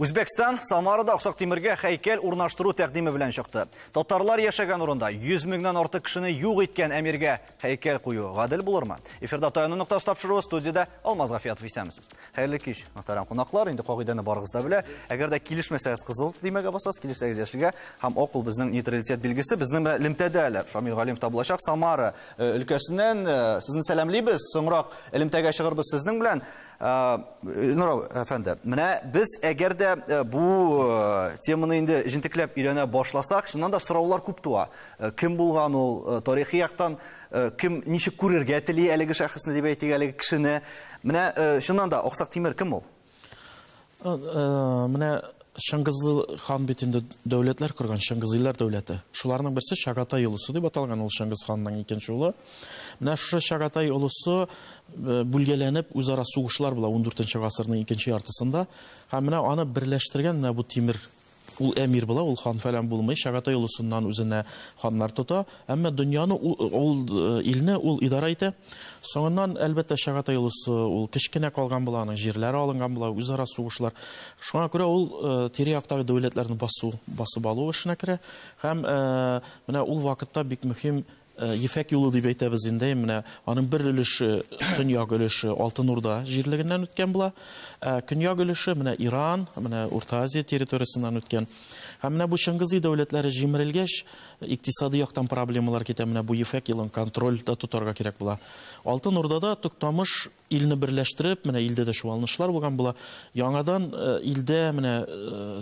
Үзбәкстан Самарада Аксак Тимергә һәйкәл урнаштыру тәкъдиме белән чыкты. Татарлар яшәгән урында 100 меңнән артык кешене юк иткән әмиргә һәйкәл кую гадел булырмы? Эфирда «Таяну ноктасы» тапшыруы, студиядә Алмаз Гафиятов. Исәнмесез. Хәерле кич, мөхтәрәм кунаклар. Инде кагыйдәне барыгыз да белә. Әгәр дә килешмәсәгез, кызыл төймәгә басасыз, килешсәгез, яшелгә, һәм ак ул безнең нейтралитет билгесе. Безнең белән элемтәдә әле Шамил Галимов та булачак Самара өлкәсеннән. Сезне сәламлибез. Соңрак элемтәгә чыгырбыз сезнең белән. Илнур әфәнде, менә без әгәр дә бу теманы инде җентекләп өйрәнә башласак, чыннан да сораулар күп туа. Кем булган ул, тарихи яктан кем ничек күрергә тели әлеге шәхесне дип әйтик, әлеге кешене. Менә чыннан да Аксак Тимер кем ул? Менә Чыңгызлы хан бит инде дәүләтләр корган, Чыңгызыйлар дәүләте. Шуларның берсе Чагатай олысы дип аталган, ул Чыңгыз ханның икенче улы. Менә шушы Чагатай олысы бүлгәләнеп, үзара сугышлар була 14 гасырның икенче яртысында. Һәм менә аны берләштергән менә бу Тимер, ул әмир була, ул хан фәлән булмый. Чагатай олысыннан үзенә ханнар тота. Әмма дөньяны ул, илне ул идарә итә. Соңыннан, әлбәттә, Чагатай олысы ул кечкенә калган була, аның җирләре алынган була, үзара сугышлар. Шуңа күрә ул тирә-яктагы дәүләтләрне басу, басып алу эшенә керә. Һәм менә ул вакытта бик мөһим Ефәк юлы дип әйтәбез инде, менә аның бер өлеше, төньяк өлеше Алтын Урда җирлегеннән үткән була. Ә көньяк өлеше менә Иран, менә Урта Азия территориясеннән үткән. Һәм менә бу Чыңгызый дәүләтләре җимерелгәч, икътисади яктан проблемалар китә, менә бу Ефәк юлын контрольдә тотарга кирәк була. Алтын Урдада Туктамыш илне берләштереп, менә илдә дә чуалнышлар булган була. Яңадан илдә менә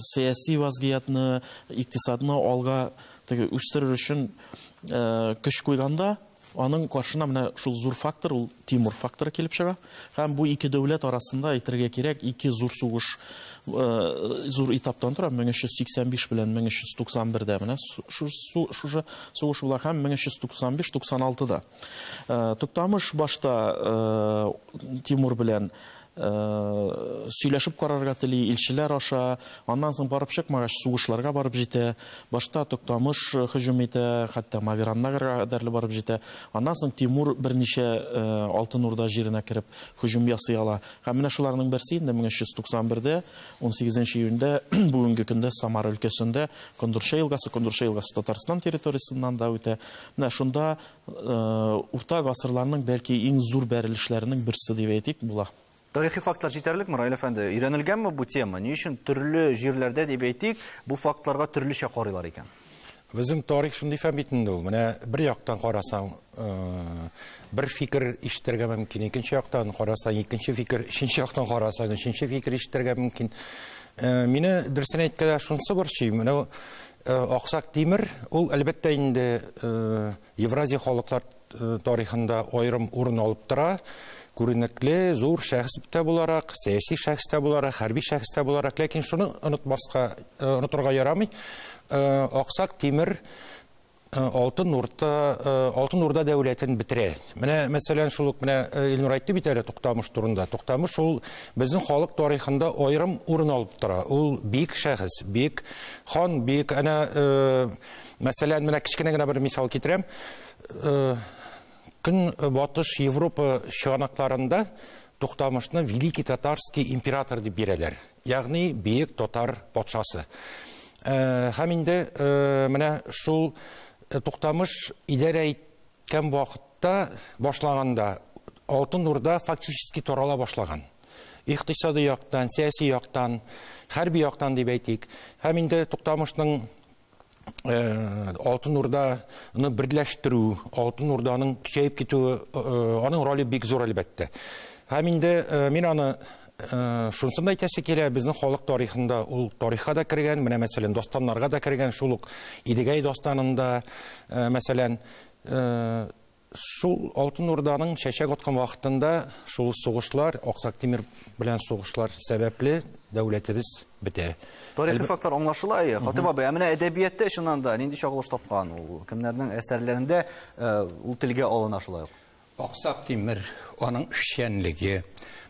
сәяси вазгыятны, икътисадны алга теге үстерер өчен көч куйганда, аның каршына менә шул зур фактор, ул Тимур факторы килеп чыга. Һәм бу ике дәүләт арасында, әйтергә кирәк, ике зур сугыш зур этаптан тора. 1385 белән 1391-дә менә шушы сугыш була һәм 1395-96-да. Туктамыш башта Тимур белән сөйләшеп карарга тели, илчеләр аша, аннан соң барып чыкмагач, сугышларга барып җитә. Башта Туктамыш һөҗүм итә, хәтта Мавераннагарга кадәрле барып җитә. Аннан соң Тимур берничә Алтын Урда җиренә кереп һөҗүм ясый ала. Һәм менә шуларның берсе инде 1391-дә, 18 июньдә, бүгенге көндә Самара өлкәсендә Кондырча елгасы, Кондырча елгасы Татарстан территориясеннән дә үтә. Менә шунда урта гасырларның бәлки иң зур бәрелешләренең берсе дип әйтик була. Тарихи фактлар җитәрлекме, Раил әфәнде? Өйрәнелгәнме бу тема? Ни өчен төрле җирләрдә дип әйтик, бу фактларга төрлечә карыйлар икән? Безнең тарих шундый фән бит инде ул. Менә бер яктан карасаң, бер фикер ишетергә мөмкин, икенче яктан карасаң, икенче фикер, өченче яктан карасаң, өченче фикер ишетергә мөмкин. Мине дөресен әйткәндә шунысы борчый. Менә Аксак Тимер, ул әлбәттә инде Евразия халыклар тарихында аерым урын алып тора. Күренекле, зур шәхес тә буларак, сәяси шәхес тә буларак, хәрби шәхес тә буларак, ләкин шуны онытмаска, онытырга ярамый. Аксак Тимер Алтын Урда, Алтын Урда дәүләтен бетерә. Менә мәсәлән, шул ук менә Илнур әйтте бит әле Туктамыш турында. Туктамыш ул безнең халык тарихында аерым урын алып тора. Ул бик шәхес, бик хан, бик әнә, мәсәлән, менә кечкенә генә бер мисал китерәм. Көнбатыш Европа чыганакларында Туктамышны Великий Татарский император дип бирәләр. Ягъни бөек татар патшасы. Һәм инде менә шул Туктамыш идарә иткән вакытта башлаганда Алтын Урда фактически тарала башлаган. Икътисади яктан, сәяси яктан, хәрби яктан дип әйтик. Һәм инде Туктамышның Алтын Урданы берләштерү, Алтын Урданың көчәеп китүе, аның роле бик зур әлбәттә. Һәм инде мин аны шунысын да әйтәсе килә, безнең халык тарихында ул тарихка да кергән, менә мәсәлән, дастаннарга да кергән, шул ук Идегәй дастанында, мәсәлән, шул Алтын Урданың чәчәк аткан вакытында шул сугышлар, Аксак Тимер белән сугышлар сәбәпле дәүләтебез бетә. Тарихи фактлар аңлашыла, әйе. Хатип абый, ә менә әдәбиятта чыннан да нинди чагылыш тапкан ул? Кемнәрнең әсәрләрендә ул телгә алына шулай ук? Аксак Тимер, аның эшчәнлеге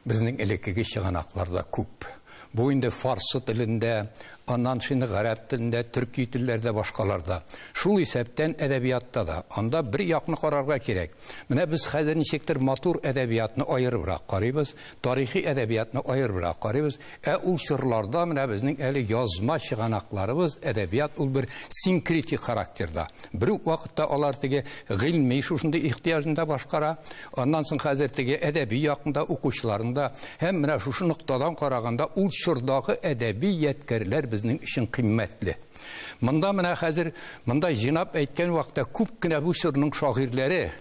безнең элеккеге чыганакларда күп. Бу инде фарсы телендә, Аннан шуны гарәп телендә, төрки телләрдә, башкаларда. Шул исәптән әдәбиятта да. Анда бер якны карарга кирәк. Менә без хәзер ничектер матур әдәбиятны аерыбрак карыйбыз, тарихи әдәбиятны аерыбрак карыйбыз. Ә ул чорларда менә безнең әле язма чыганакларыбыз, әдәбият ул бер синкретик характерда. Бер үк вакытта алар теге гыйльми шушындый ихтыяҗын да башкара, аннан соң хәзер теге әдәби якында укучыларында һәм менә шушы ноктадан караганда ул чордагы әдәби ядкәрләр безнең өчен кыйммәтле. Монда менә хәзер монда җыйнап әйткән вакытта күп кенә бу чорның шагыйрьләре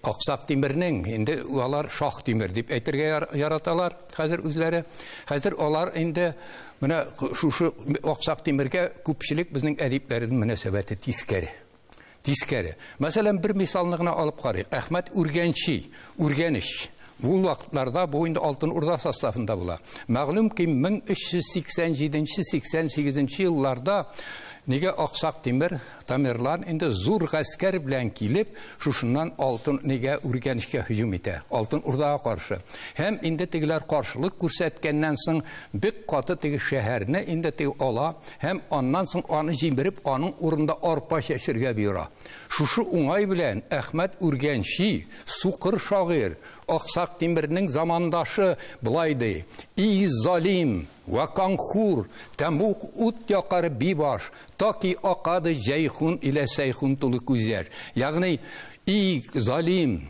Аксак Тимернең, инде алар Шах Тимер дип әйтергә яраталар хәзер үзләре. Хәзер алар инде менә шушы Аксак Тимергә күпчелек безнең әдипләрнең мөнәсәбәте тискәре. Тискәре. Мәсәлән, бер мисалны гына алып карыйк. Әхмәт Үргәнчи, Үргәнеш. Бу вакытларда бу инде Алтын Урда составында була. Мәгълүм ки, 1387-88 елларда нигә Аксак Тимер, Тамерлан инде зур гаскәр белән килеп, шушыннан Алтын нигә Үргәнечкә һөҗүм итә, Алтын Урдага каршы. Һәм инде тегеләр каршылык күрсәткәннән соң бик каты теге шәһәрне инде теге ала һәм аннан соң аны җимереп, аның урында арпа чәчергә бұйыра. Шушы уңай белән Әхмәт Үргәнчи, сукыр шагыйрь, Аксак Тимернең замандашы былай ди: "И залим вә канхур, тәмук ут якар бибаш, таки акады җәйхун илә сәйхун тулы күзләр." Ягъни, и залим,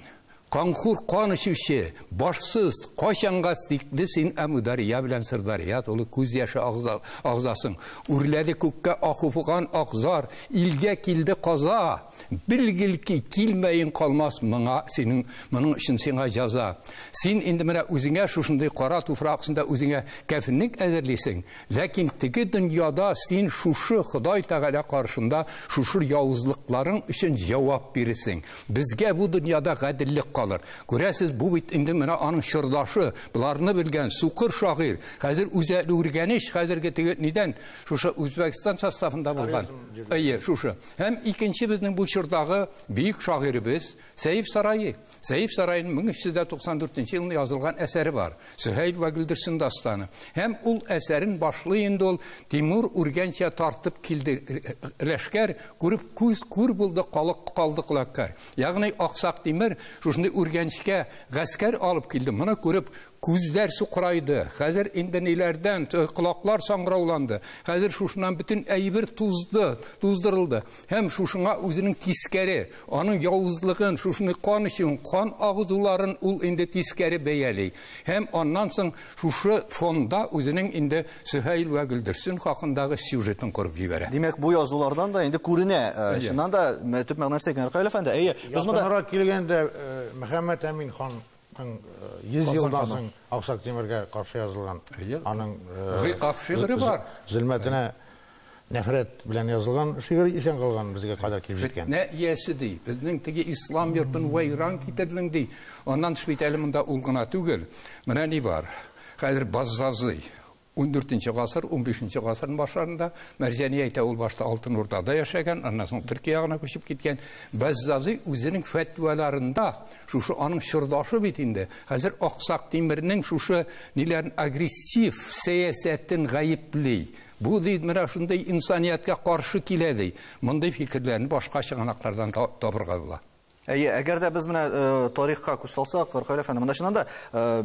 канхур кан эчүче, башсыз, кайчанга тикле син Әмүдәрия белән Сырдария тулы күз яше агызасың. Үрләде күккә ахуфуган акзар, илгә килде каза. Белгил ки килмәен калмас моңа синең, моның өчен сиңа җәза. Син инде менә үзеңә шушындый кара туфрак өстендә үзеңә кәфенлек әзерлисең, ләкин теге дөньяда син шушы Ходай Тәгалә каршында шушы явызлыкларың өчен җавап бирерсең. Безгә бу дөньяда гаделлек калыр. Күрәсез, бу бит инде менә аның чордашы, боларны белгән сукыр шагыйрь. Хәзер үзе Үргәнеш, хәзерге теге нидән шушы Үзбәкстан составында булган. Әйе, шушы. Һәм икенче безнең бу чордагы бөек шагыйребез Сәйф Сарайи. Сәйф Сарайның 1394 елында язылган әсәре бар. Сөһәйл вә Гөлдерсен дастаны. Һәм ул әсәрен башлый инде ул Тимур Үргәнчә тартып килде ләшкәр, күреп күз күр булды, калык калды колаккар. Ягъни Аксак Тимер шушындый Үргәнчкә гаскәр алып килде. Моны күреп күзләр сукырайды. Хәзер инде ниләрдән колаклар саңгырауланды. Хәзер шушыннан бөтен әйбер тузды, туздырылды. Һәм шушыңа үзенең тискәре, аның явызлыгын, шушыны кан өчен кан агызуларын ул инде тискәре бәяли. Һәм аннан соң шушы фонда үзенең инде Сөһәйл вә Гөлдерсен хакындагы сюжетын корып җибәрә. Димәк, бу язулардан да инде күренә. Чыннан да төп мәгънәсе икән, Ркаил әфәнде. Әйе, без монда Якынрак килгәндә Мөхәммәд Әмин хан 100 елдан соң Аксак Тимергә каршы язылган. Аның Гыйкап шигыре бар. Зөлмәтенә нәфрәт белән язылган шигырь исән калган, безгә кадәр килеп җиткән. Фитнә иясе ди, безнең теге ислам йортын вәйран китердең ди. Аннан тыш бит әле монда ул гына түгел. Менә ни бар. Хәзер Баззазый 14 гасыр, 15 гасырның башларында Мәрҗани әйтә, ул башта Алтын Урдада яшәгән, аннан соң Төркия ягына күчеп киткән. Баззазый үзенең фәтваларында, шушы аның чордашы бит инде. Хәзер Аксак Тимернең шушы ниләрен агрессив сәясәтен гаепли. Бу ди менә шундый инсанияткә каршы килә ди. Мондый фикерләрне башка чыганаклардан табырга була. Әйе, әгәр дә без менә тарихка күз салсак, Ркаил әфәнде, монда чыннан да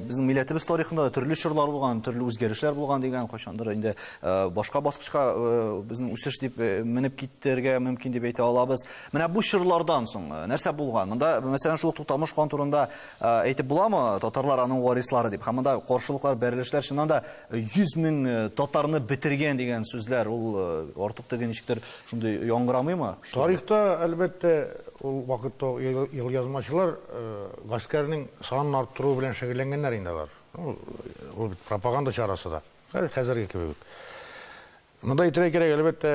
безнең милләтебез тарихында да төрле чорлар булган, төрле үзгәрешләр булган дигән, кайчандыр инде башка баскычка безнең үсеш дип менеп китәргә мөмкин дип әйтә алабыз. Менә бу чорлардан соң нәрсә булган? Монда, мәсәлән, шул ук Туктамыш хан турында әйтеп буламы, татарлар аның варислары дип? Һәм монда каршылыклар, бәрелешләр чыннан да 100 мең татарны бетергән дигән сүзләр, ул артык теге ничектер шундый яңгырамыймы? Тарихта, әлбәттә, ул вакытта елъязмачылар гаскәрнең санын арттыру белән шөгыльләнгәннәр инде алар. Ул бит пропаганда чарасы да. Хәзерге кебек үк. Монда әйтергә кирәк, әлбәттә,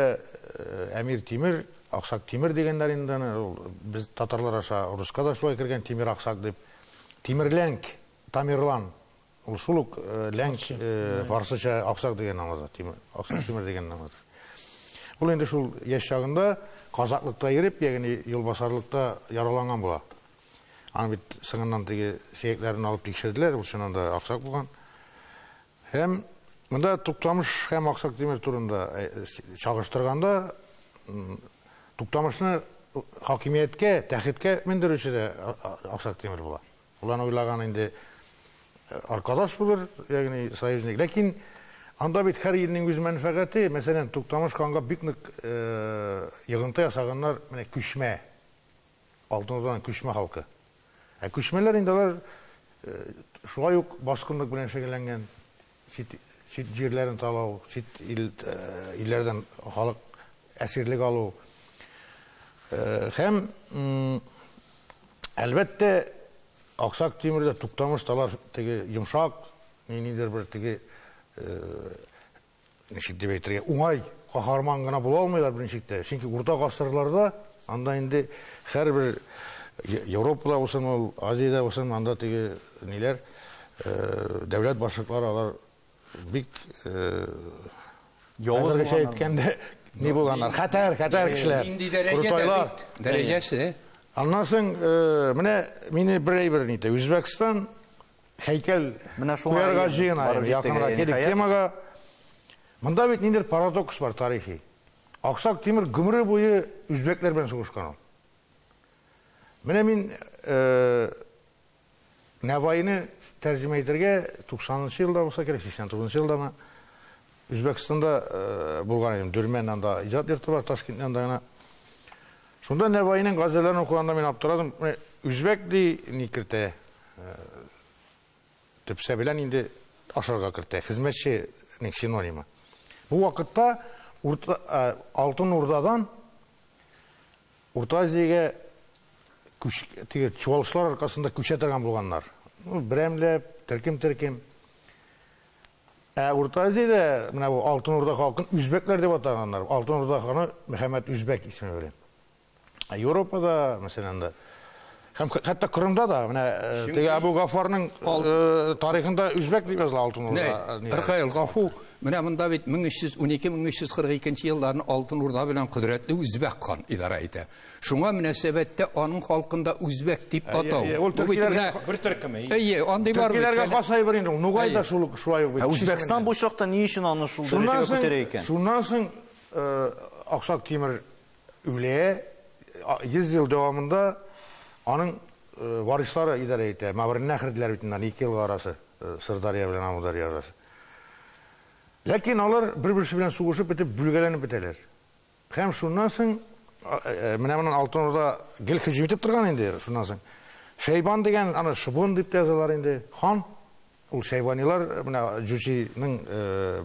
Әмир Тимер, Аксак Тимер дигәннәр инде аны. Ул без татарлар аша руска да шулай кергән Тимер Аксак дип. Тимерләнк, Тамерлан. Ул шул ук ләнк, фарсыча Аксак дигән аңлата, Тимер, Аксак Тимер дигән аңлата. Ул инде шул яшь чагында казаклыкта йөреп, ягъни юлбасарлыкта яраланган була. Аны бит сыңыннан теге сөякләрен алып тикшерделәр, ул чыннан да аксак булган. Һәм Монда Туктамыш һәм Аксак Тимер турында чагыштырганда, Туктамышны хакимияткә, тәхеткә мендерүче дә Аксак Тимер була. Ул аны уйлаган инде аркадаш булыр, ягъни союзник. Ләкин анда бит һәр илнең үз мәнфәгате, мәсәлән, Туктамыш ханга бик нык йогынты ясаганнар, менә күчмә, Алтын Урданың күчмә халкы. Ә күчмәләр инде алар шулай ук баскынлык белән шөгыльләнгән, чит җирләрен талау, чит илләрдән халык әсирлек алу. Һәм әлбәттә, Аксак Тимер дә Туктамыш талар теге йомшак, ниндидер бер теге ничек дип әйтергә, уңай каһарман гына була алмыйлар берничек тә. Чөнки урта гасырларда анда инде һәрбер Европада булсын ул, Азиядә булсын, анда теге ниләр, дәүләт башлыклары алар бик Явыз хәзергечә булганнар. әйткәндә ни булганнар? Хәтәр, хәтәр кешеләр. Нинди дәрәҗәдә Крутойлар. бит? Дәрәҗәсе. Аннан соң, менә мине бер әйбер нитә. Үзбәкстан һәйкәл Менә шуңа куярга әйе, җыена, барып җиттек, якынрак әйе, килик ниһаять. темага. Монда бит ниндидер парадокс бар тарихи. Аксак Тимер гомере буе үзбәкләр белән сугышкан ул. Менә мин Наваины тәрҗемә итәргә туксанынчы елда булса кирәк, сиксән тугызынчы елдамы, Үзбәкстанда булган идем. Дүрмән анда иҗат йорты бар, Ташкент янында гына. Шунда Наваиның газәлләрен укыганда мин аптырадым. Менә үзбәк ди ни кертә, төпсә белән инде ашарга кертә, хезмәтченең синонимы. Бу вакытта Алтын Урдадан Урта Азиягә теге чуалышлар аркасында күчә торган булганнар. Берәмләп, төркем-төркем. Ә Урта Азиядә менә бу Алтын Урда халкын үзбәкләр дип атаганнар. Алтын Урда ханы Мөхәммәд Үзбәк исеме белән. Ә Европада, мәсәлән, да, һәм хәтта Кырымда да менә теге Әбу Гафарның, тарихында үзбәк дип языла Алтын Урда, Менә, ниләр. Ркаил, гафу, менә монда бит мең өч йөз унике, мең өч йөз кырык икенче елларны Алтын Урда белән кодрәтле үзбәк хан идарә итә. Шуңа мөнәсәбәттә аның халкында үзбәк дип Әйе, атау. әйе, ул Бу бит төркиләргә менә бер төркеме, әйе. Әйе, андый бар бит. Төркиләргә хас әйбер инде ул. Нугай да Әйе. шулай ук бит. Ә Үзбәкстан бу очракта ни өчен аны шул Шуннан дәрәҗәгә соң күтәрә икән? Шуннан соң Аксак Тимер үлә, 100 ел дәвамында аның варислары идарә итә. Мәвернәхр диләр бит инде, ике елга арасы, Сырдарья белән Амударья арасы. Ләкин алар бер-берсе белән сугышып бетеп, бүлгәләнеп бетәләр. Һәм шуннан соң менә моннан Алтын Урда гел һөҗүм итеп торган инде, шуннан соң. Шәйбан дигән, аны Шыбын дип тә язалар инде, хан. Ул Шәйбанилар, менә Җучиның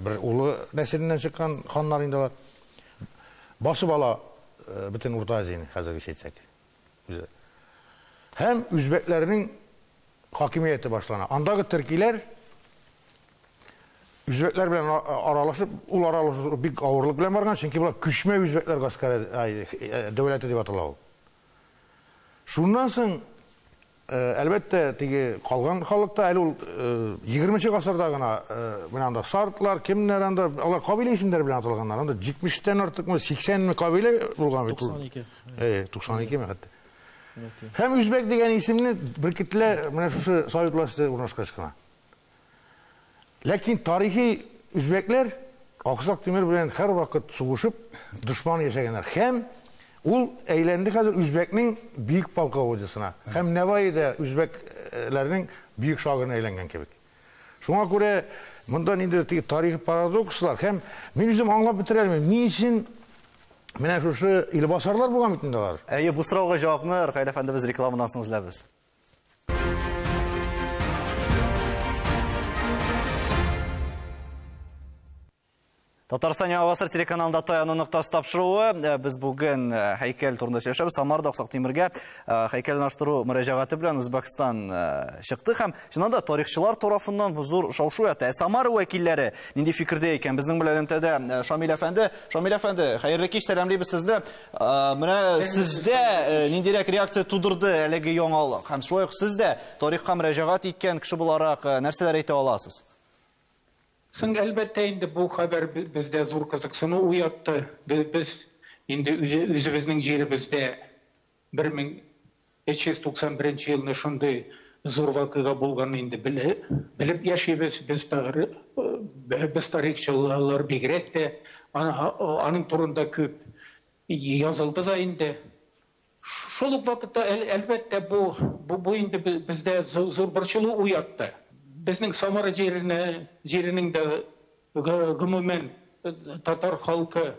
бер улы нәселеннән чыккан ханнар инде алар. Басып ала бөтен Урта Азияне, хәзергечә әйтсәк. Үзе. Һәм үзбәкләрнең хакимияте башлана. Андагы төркиләр үзбәкләр белән аралашып, ул аралашу бик авырлык белән барган, чөнки булар күчмә үзбәкләр гаскәре, ай дәүләте дип атала ул. Шуннан соң, әлбәттә, теге калган халыкта әле ул егерменче гасырда гына менә анда сартлар, кемнәр анда, алар кабилә исемнәре белән аталганнар. Анда җитмештән артыкмы, сиксәнме кабилә булган бит ул. Туксан ике. Туксан икеме хәтта. Әйе. Һәм үзбәк дигән исемне беркетелә менә шушы Совет власте урнашкач кына. Ләкин тарихи үзбәкләр Аксак Тимер белән һәр вакыт сугышып, дошман яшәгәннәр. Һәм ул әйләнде хәзер үзбәкнең бөек полководецына. Һәм Наваи да үзбәкләрнең бөек шагыйренә әйләнгән кебек. Шуңа күрә монда ниндидер теге тарихи парадокслар һәм мин үзем аңлап бетерә алмыйм, ни өчен менә шушы илбасарлар булган бит инде алар. Әйе, бу сорауга җавапны Ркаил әфәндебез рекламадан соң эзләбез. Татарстан Яңа Гасыр телеканалында Таяну ноктасы тапшыруы. Без бүген һәйкәл турында сөйләшәбез. Самарда Аксак Тимергә һәйкәл урнаштыру мөрәҗәгате белән Үзбәкстан чыкты һәм чыннан да тарихчылар тарафыннан бу зур шау-шу ятты. Самара вәкилләре нинди фикердә икән? Безнең белән элемтәдә Шамил әфәнде. Шамил әфәнде, хәерле кич, сәламлибез сезне. Менә сездә ниндирәк реакция тудырды әлеге яңалык? Һәм шулай ук сез дә тарихка мөрәҗәгать иткән кеше буларак нәрсәләр әйтә аласыз? Соң, әлбәттә, инде бу хәбәр бездә зур кызыксыну уятты. Без инде үзебезнең җиребездә бер мең өч йөз туксан беренче елны шундый зур вакыйга булганын инде белеп яшибез. Без тарихчылар бигрәк тә аның турында күп язылды да инде. Шул ук вакытта, әлбәттә, бу инде бездә зур борчылу уятты. Безнең Самара җиренең дә гомумән татар халкы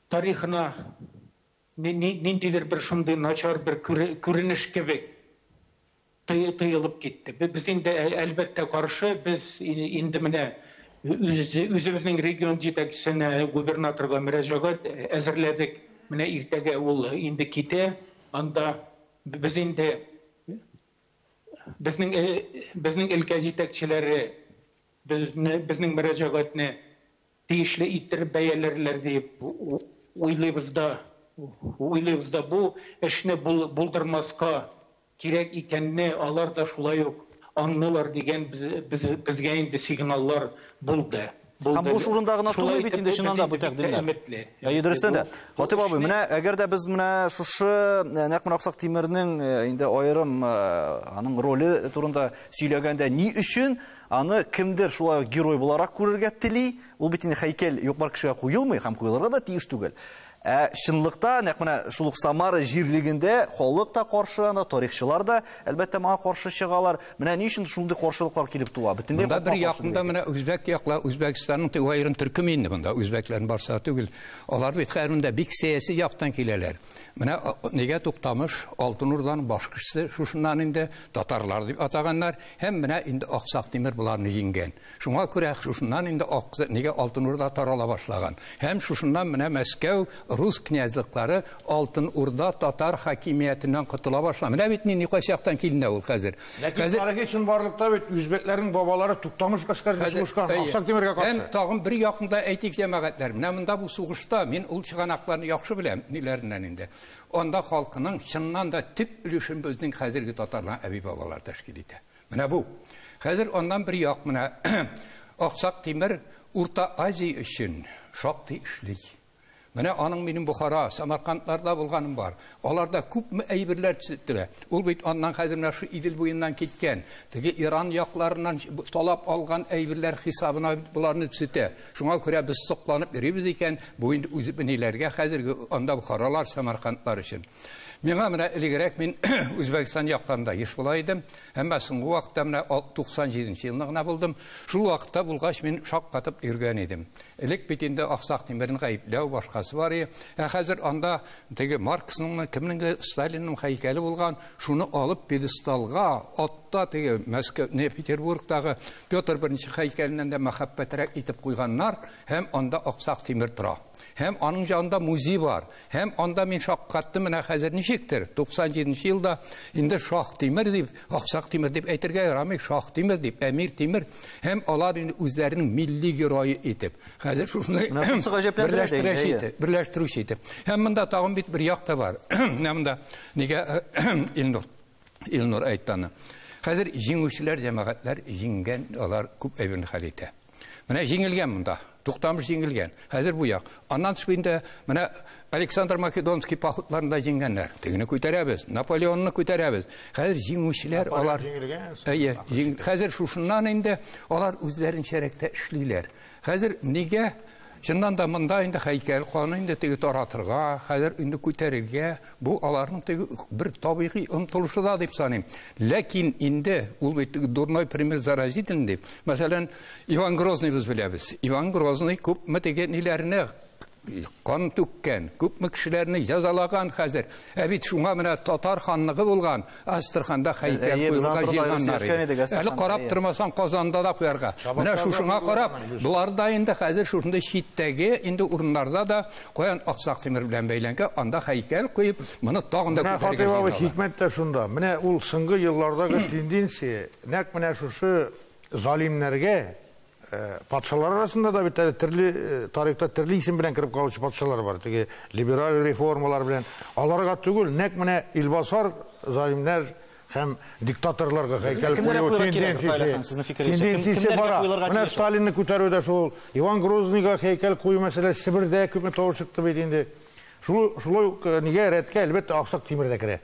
тарихына ниндидер бер шундый начар бер күренеш кебек тыелып китте. Без инде әлбәттә каршы, без инде менә үзебезнең регион җитәкчесенә, губернаторга мөрәҗәгать әзерләдек. Менә иртәгә ул инде китә. Анда без инде безнең өлкә җитәкчеләре безнең мөрәҗәгатьне тиешле иттереп бәяләрләр дип уйлыйбыз да, бу эшне булдырмаска кирәк икәнне алар да шулай ук аңлыйлар дигән безгә инде сигналлар булды. Һәм буш урында гына тормый бит инде чыннан да бу тәкъдимнәр. Әйе, дөрестән дә. Хатип абый, менә әгәр дә без менә шушы нәкъ менә Аксак Тимернең инде аерым аның роле турында сөйләгәндә ни өчен аны кемдер шулай герой буларак күрергә тели? Ул бит инде һәйкәл юк бар кешегә куелмый һәм куелырга да тиеш түгел. Ә чынлыкта нәкъ менә шул ук Самара җирлегендә халык та каршы, анда тарихчылар да әлбәттә моңа каршы чыгалар. Менә ни өчен шундый каршылыклар килеп туа? Бөтенләй монда бер якында менә үзбәк яклар, Үзбәкстанның аерым төркеме инде монда, үзбәкләрнең барсы түгел. Алар бит хәзер монда бик сәяси яктан киләләр. Менә нигә Туктамыш Алтын Урданың баш кешесе шушыннан инде татарлар дип атаганнар һәм менә инде Аксак Тимер буларны җиңгән. Шуңа күрә шушыннан инде нигә Алтын Урда тарала башлаган. Һәм шушыннан менә Мәскәү рус князьлыклары Алтын Урда татар хакимиятеннән котыла башлаган. Менә бит ни кайсы яктан килде ул хәзер. Ләкин тарихи чынбарлыкта бит үзбәкләрнең бабалары Туктамыш гаскәренә сугышкан Аксак Тимергә каршы. Һәм тагын бер якында әйтик җәмәгатьләр. Менә монда бу сугышта мин ул чыганакларны яхшы беләм, ниләреннән инде. Анда халкының чыннан да төп өлешен безнең хәзерге татарлар әби-бабалар тәшкил итә. Менә бу. Хәзер аннан бер як менә Аксак Тимер Урта Азия өчен шактый эшли. Менә аның минем Бухара, Самаркандларда булганым бар. Аларда күпме әйберләр төзеттерә. Ул бит аннан хәзер менә шу Идел буеннан киткән, теге Иран якларыннан талап алган әйберләр хисабына буларны төзетә. Шуңа күрә без сокланып йөрибез икән, бу инде үзе ниләргә хәзерге анда Бухаралар, Самаркандлар өчен. Миңа менә элегрәк мин Үзбәкстан якларында еш була идем. Әмма соңгы вакытта менә 97 елны гына булдым. Шул вакытта булгач мин шаккатып йөргән идем. Элек бит инде Аксак Тимерне гаепләү башкасы бар иде. Ә хәзер анда теге Марксның, кемнең, Сталинның һәйкәле булган, шуны алып пьедесталга атта теге Мәскәү, не Петербургтагы Петр I һәйкәленнән дә мәхәббәтрәк итеп куйганнар һәм анда Аксак Тимер тора. Һәм аның янында музей бар. Һәм анда мин шаккаттым, менә хәзер ничектер? 97 елда инде Шаһ Тимер дип, Аксак Тимер дип әйтергә ярамый, Шаһ Тимер дип, Әмир Тимер һәм алар инде үзләренең милли герое итеп. Хәзер шуны берләштерүче итеп. Һәм монда тагын бит бер як та бар. Менә монда нигә Илнур әйтте аны. Хәзер җиңүчеләр, җәмәгатьләр җиңгән, алар күп әйберне хәл итә. Менә җиңелгән монда. Туктамыш җиңелгән. Хәзер бу як. Аннан тыш инде менә Александр Македонский походларында җиңгәннәр. Тегене күтәрәбез, Наполеонны күтәрәбез. Хәзер җиңүчеләр алар. Әйе, хәзер шушыннан инде алар үзләренчәрәк тә эшлиләр. Хәзер нигә чыннан да монда инде һәйкәл каны инде теге таратырга, хәзер инде күтәрергә, бу аларның теге бер табигый омтылышы да дип саныйм. Ләкин инде ул бит дурной пример заразителен дип. Мәсәлән, Иван Грозный без беләбез. Иван Грозный күпме теге ниләрне кан түккән, күпме кешеләрне җәзалаган хәзер. Ә бит шуңа менә татар ханлыгы булган, Астраханда һәйкәл куелган җыйганнар. Әле карап тормасаң Казанда да куярга. Менә шушыңа карап, булар да инде хәзер шушында читтәге инде урыннарда да каян Аксак Тимер белән бәйләнгән, анда һәйкәл куеп, моны тагын да күтәрергә җыеналар. Хикмәт тә шунда. Менә ул соңгы еллардагы тенденция, нәкъ менә шушы залимнәргә патшалар арасында да бит әле төрле тарихта төрле исем белән кереп калучы патшалар бар. Теге либераль реформалар белән аларга түгел, нәкъ менә илбасар залимнәр һәм диктаторларга һәйкәл кую тенденциясе бара. Менә Сталинны күтәрү дә шул, Иван Грозныйга һәйкәл кую мәсьәләсе Себердә күпме тавыш чыкты бит инде. Шулай ук нигә рәткә әлбәттә Аксак Тимер дә керә.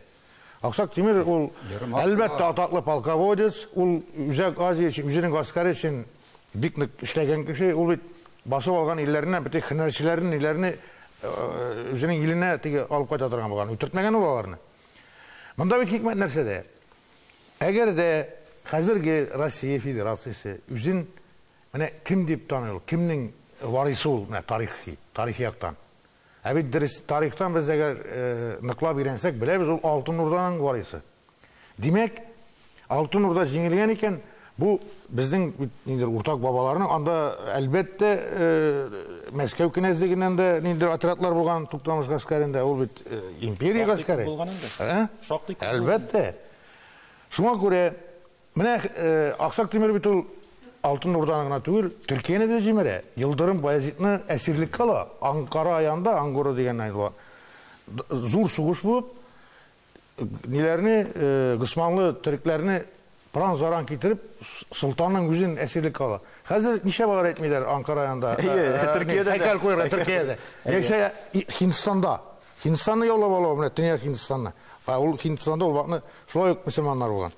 Аксак Тимер ул әлбәттә атаклы полководец, ул Үзәк Азия өчен, үзенең гаскәре өчен бик нык эшләгән кеше, ул бит басып алган илләреннән бөтен һөнәрчеләрен, ниләрне үзенең иленә теге алып кайта торган булган. Үтертмәгән ул аларны. Монда бит хикмәт нәрсәдә? Әгәр дә хәзерге Россия Федерациясе үзен менә кем дип таный ул, кемнең варисы ул, менә тарихи, тарихи яктан. Ә бит дөрес тарихтан без әгәр ныклап өйрәнсәк, беләбез, ул Алтын Урданың варисы. Димәк, Алтын Урда җиңелгән икән, бу безнең ниндидер уртак бабаларның, анда әлбәттә Мәскәү кенәзлегеннән дә ниндидер отрядлар булган Туктамыш гаскәрендә, ул бит империя гаскәре. Шактый күп. Әлбәттә. Шуңа күрә менә Аксак Тимер бит ул Алтын Урданы гына түгел, Төркияне дә җимерә. Йылдырым Баязитны әсирлеккә ала. Анкара янында, Ангора дигән айла. Зур сугыш булып, ниләрне, Госманлы төрекләрне пыран-заран китереп, солтанның үзен әсирлеккә ала. Хәзер ничә балалар әйтмиләр Анкара янында? Төркиядә. Һәйкәл куярга Төркиядә. Яисә Һиндстанда. Һиндстанны яулап ала, менә Төньяк Һиндстанны. Ул Һиндстанда ул вакытны шулай ук мөселманнар булган.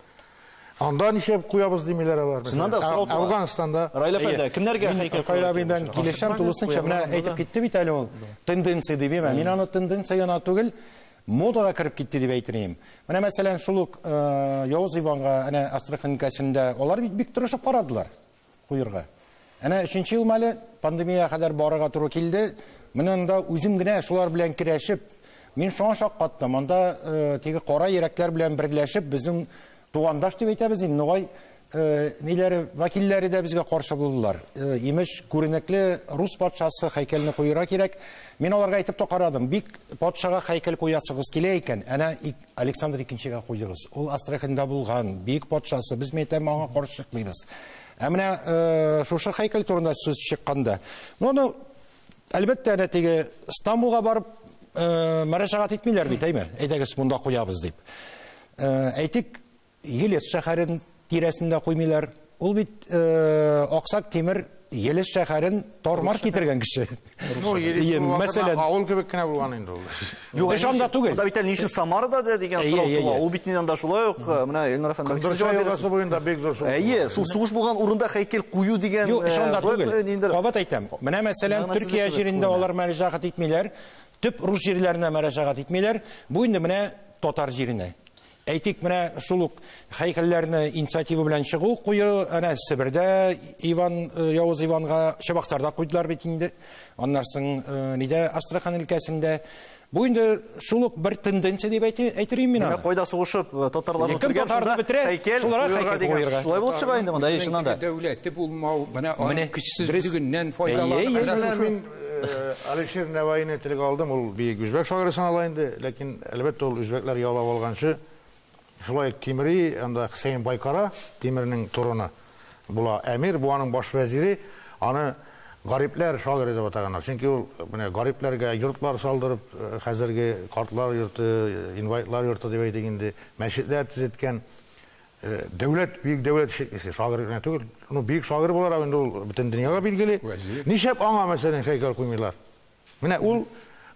Анда ничә куябыз димиләр алар. Чыннан да сорау туа. Афганстанда. Раил әфәнде, кемнәргә һәйкәл куярга? Мин килешәм тулысынча, менә әйтеп китте бит әле ул. Тенденция дип, мин аны тенденция гына түгел, модага кереп китте дип әйтер идем. Менә мәсәлән, шул ук Явыз Иванга, әнә Астрахань өлкәсендә алар бит бик тырышып карадылар куярга. Әнә 3 ел мәле пандемия кадәр барырга туры килде. Менә анда үзем генә шулар белән көрәшеп, мин шуңа шаккаттым. Анда теге кара йөрәкләр белән берләшеп, безнең тугандаш дип әйтәбез инде, ногай ниләре, вәкилләре дә безгә каршы булдылар. Имеш, күренекле рус патшасы һәйкәлне куярга кирәк. Мин аларга әйтеп тә карадым. Бик патшага һәйкәл куясыгыз килә икән, әнә Александр икенчегә куйдыгыз. Ул Астраханьда булган, бик патшасы, без мәйтәм аңа каршы чыкмыйбыз. Ә менә шушы һәйкәл турында сүз чыкканда, ну, әлбәттә, әнә теге Стамбулга барып мөрәҗәгать итмиләр бит, әйме? Әйдәгез, монда куябыз дип. Әйтик, Елец шәһәрен тирәсендә куймыйлар. Ул бит Аксак Тимер Елец шәһәрен тормар китергән кеше. Ну, Елец мәсәлән, авыл кебек кенә булган инде ул. Юк, эш анда түгел. Анда бит әле ни өчен Самарада да дигән сорау туа. Ул бит анда шулай ук, менә Илнур әфәнде, сез җавап бирәсез. Буенда бик зур сугыш. Әйе, шул сугыш булган урында һәйкәл кую дигән. Юк, эш анда түгел. Кабат әйтәм. Менә мәсәлән, Төркия җирендә алар мөрәҗәгать итмиләр, төп рус җирләренә мөрәҗәгать итмиләр. Бу инде менә татар җиренә. Әйтик, менә шул ук һәйкәлләрне инициатива белән чыгу кую, әнә Себердә Иван, Явыз Иванга Чабаксарда куйдылар бит инде. Аннан соң нидә Астрахань өлкәсендә. Бу инде шул ук бер тенденция дип әйтер идем мин аны. Кайда сугышып татарларны үтергән, шунда һәйкәл куярга дигән. Шулай булып чыга инде монда, чыннан да. Дәүләте булмау, менә аның көчсезлегеннән файдаланып. Мин Алишер Наваины телгә алдым, ул бөек үзбәк шагыйре санала инде, ләкин әлбәттә ул үзбәкләр яулап алганчы шулай Тимери, анда Хөсәен Байкара, Тимернең турыны була әмир, бу аның баш вәзире, аны гарипләр шагыйре дип атаганнар. Чөнки ул менә гарипләргә йортлар салдырып, хәзерге картлар йорты, инвалидлар йорты дип әйтик инде, мәчетләр төзеткән дәүләт, бөек дәүләт эшлеклесе, шагыйрь генә түгел. Ну, бөек шагыйрь буларак инде ул бөтен дөньяга билгеле. Нишләп аңа мәсәлән һәйкәл куймыйлар? Менә ул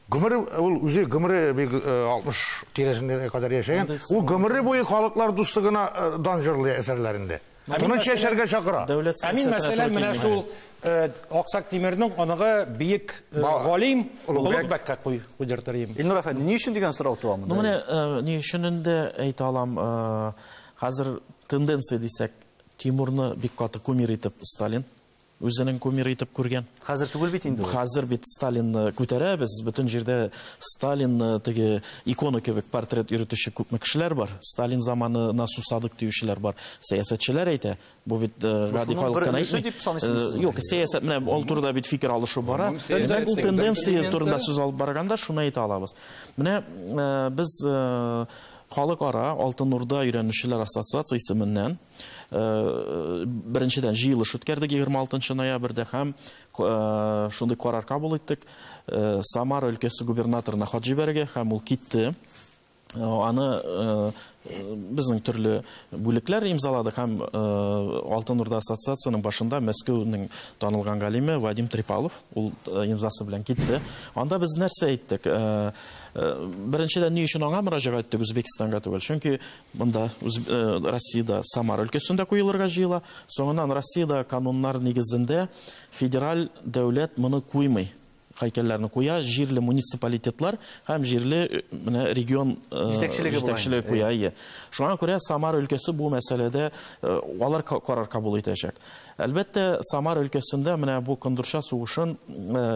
гомере, ул үзе гомере бик 60 тирәсендә кадәр яшәгән. Ул гомере буе халыклар дуслыгына дан җырлый әсәрләрендә. Тыныч яшәргә чакыра. Ә мин мәсәлән менә шул Аксак Тимернең оныгы бөек галим Улугбәккә куйдыртыр идем. Илнур әфәнде, ни өчен дигән сорау туа монда? Ну, менә ни өчен инде әйтә алам, хәзер тенденция дисәк, Тимурны бик каты кумир итеп Сталин үзенең кумир итеп күргән. Хәзер түгел бит инде ул. Хәзер бит Сталинны күтәрәбез, бөтен җирдә Сталинны теге икона кебек портрет йөртүче күпме кешеләр бар. Сталин заманына сусадык диючеләр бар. Сәясәтчеләр әйтә, бу бит гади халык кына әйтми. Юк, сәясәт менә ул турыда бит фикер алышу бара. Димәк, ул тенденция турында сүз алып барганда шуны әйтә алабыз. Менә без Халыкара Алтын Урда өйрәнүчеләр ассоциациясе исеменнән беренчедән җыелыш үткәрдек 26 ноябрьдә һәм шундый карар кабул иттек. Самара өлкәсе губернаторына хат җибәрергә һәм ул китте. Аны безнең төрле бүлекләр имзаладык һәм Алтын Урда ассоциациясенең башында Мәскәүнең танылган галиме Вадим Трипалов ул имзасы белән китте. Анда без нәрсә әйттек? Беренчедән, ни өчен аңа мөрәҗәгать иттек, Үзбәкстанга түгел? Чөнки монда Россиядә Самара өлкәсендә куелырга җыела. Соңыннан Россиядә кануннар нигезендә федераль дәүләт моны куймый. Һәйкәлләрне куя җирле муниципалитетлар һәм җирле менә регион җитәкчелеге куя. Шуңа күрә Самара өлкәсе бу мәсьәләдә алар карар кабул итәчәк. Әлбәттә, Самара өлкәсендә менә бу Кондырча сугышын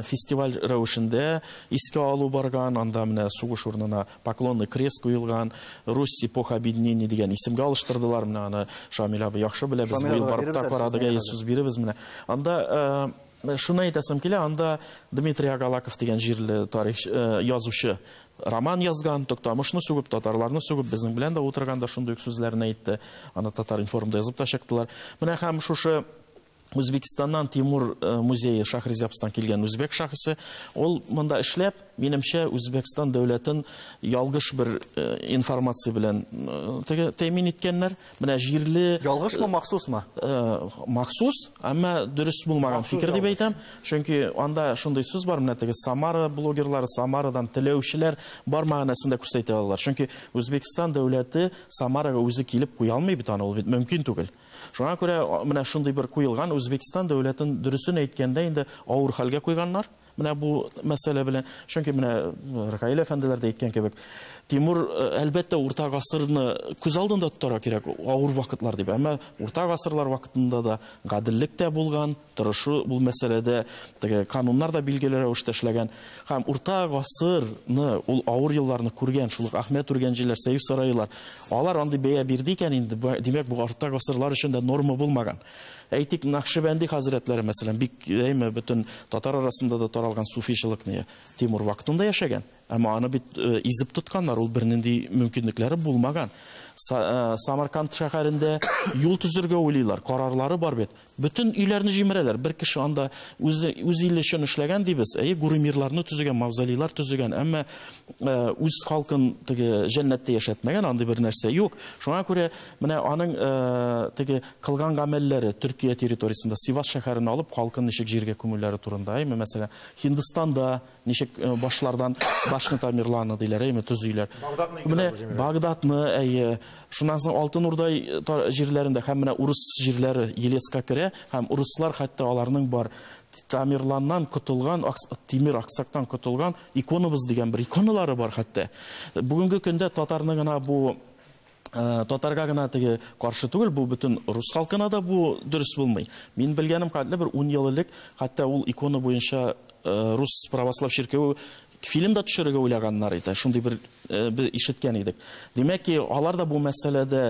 фестиваль рәвешендә искә алу барган, анда менә сугыш урынына поклонный крест куелган, Русь эпоха объединения дигән исемгә алыштырдылар. Менә аны Шамил абый яхшы белә, без быел барып та карадык, сүз биребез менә. Анда шуны әйтәсем килә, анда Дмитрий Агалаков дигән җирле тарих язучы роман язган, Туктамышны сүгеп, татарларны сүгеп, безнең белән дә утырганда шундый ук сүзләрне әйтте. Аны Татар-информда язып та чыктылар. Менә һәм шушы Үзбекстаннан Тимур музее Шахризябстан килгән үзбек шәхесе, ул монда эшләп, минемчә, Үзбекстан дәүләтен ялгыш бер информация белән тәэмин иткәннәр. Менә җирле ялгышмы, махсусмы? Махсус, әмма дөрес булмаган фикер дип әйтәм. Чөнки анда шундый сүз бар, менә теге Самара блогерлары, Самарадан теләүчеләр бар мәгънәсендә күрсәтә алалар. Чөнки Үзбекстан дәүләте Самарага үзе килеп куя алмый бит аны, ул бит мөмкин түгел. Шуңа күрә менә шундый бер куелган Үзбекстан дәүләтен дөресен әйткәндә инде авыр хәлгә куйганнар. Менә бу мәсьәлә белән, чөнки менә Ркаил әфәнделәр дә әйткән кебек, Тимур әлбәттә урта гасырны күз алдында тотарга кирәк, авыр вакытлар дип. Әмма урта гасырлар вакытында да гаделлек тә булган, тырышу бу мәсьәләдә теге кануннар да билгеле рәвештә эшләгән. Һәм урта гасырны, ул авыр елларны күргән, шул ук Әхмәт Үргәнҗиләр, Сәйф Сарайлар, алар андый бәя бирде икән инде, димәк, бу урта гасырлар өчен дә норма булмаган. Әйтик, Нақшибәнди хәзрәтләре, мәсәлән, бик әйме бөтен татар арасында да таралган суфичылыкны Тимур вакытында яшәгән. Әмма аны бит изеп тотканнар, ул бернинди мөмкинлекләре булмаган. Самарканд шәһәрендә юл төзергә уйлыйлар, карарлары бар бит. Бөтен өйләрне җимерәләр. Бер кеше анда үз иле өчен эшләгән дибез. Әйе, гурумирларны төзегән, мавзолейлар төзегән, әмма үз халкын теге җәннәттә яшәтмәгән, андый бер нәрсә юк. Шуңа күрә менә аның теге кылган гамәлләре Төркия территориясендә Сивас шәһәрен алып, халкын ничек җиргә күмүләре турында, әйме, мәсәлән, Һиндстанда ничек башлардан башны Тамерланы диләр, әйме, төзүләр. Менә Багдадны, әйе, шуннан соң Алтын Урда җирләрендә һәм менә урыс җирләре Елецка керә, һәм урыслар хәтта аларның бар Тамерланнан котылган, Тимир Аксактан котылган иконабыз дигән бер иконалары бар хәтта. Бүгенге көндә татарны гына бу татарга гына теге каршы түгел, бу бөтен рус халкына да бу дөрес булмый. Мин белгәнем кадәр бер 10 ел элек хәтта ул икона буенча рус православ чиркәве фильм да төшерергә уйлаганнар иде. Шундый бер без ишеткән идек. Димәк ки, алар да бу мәсьәләдә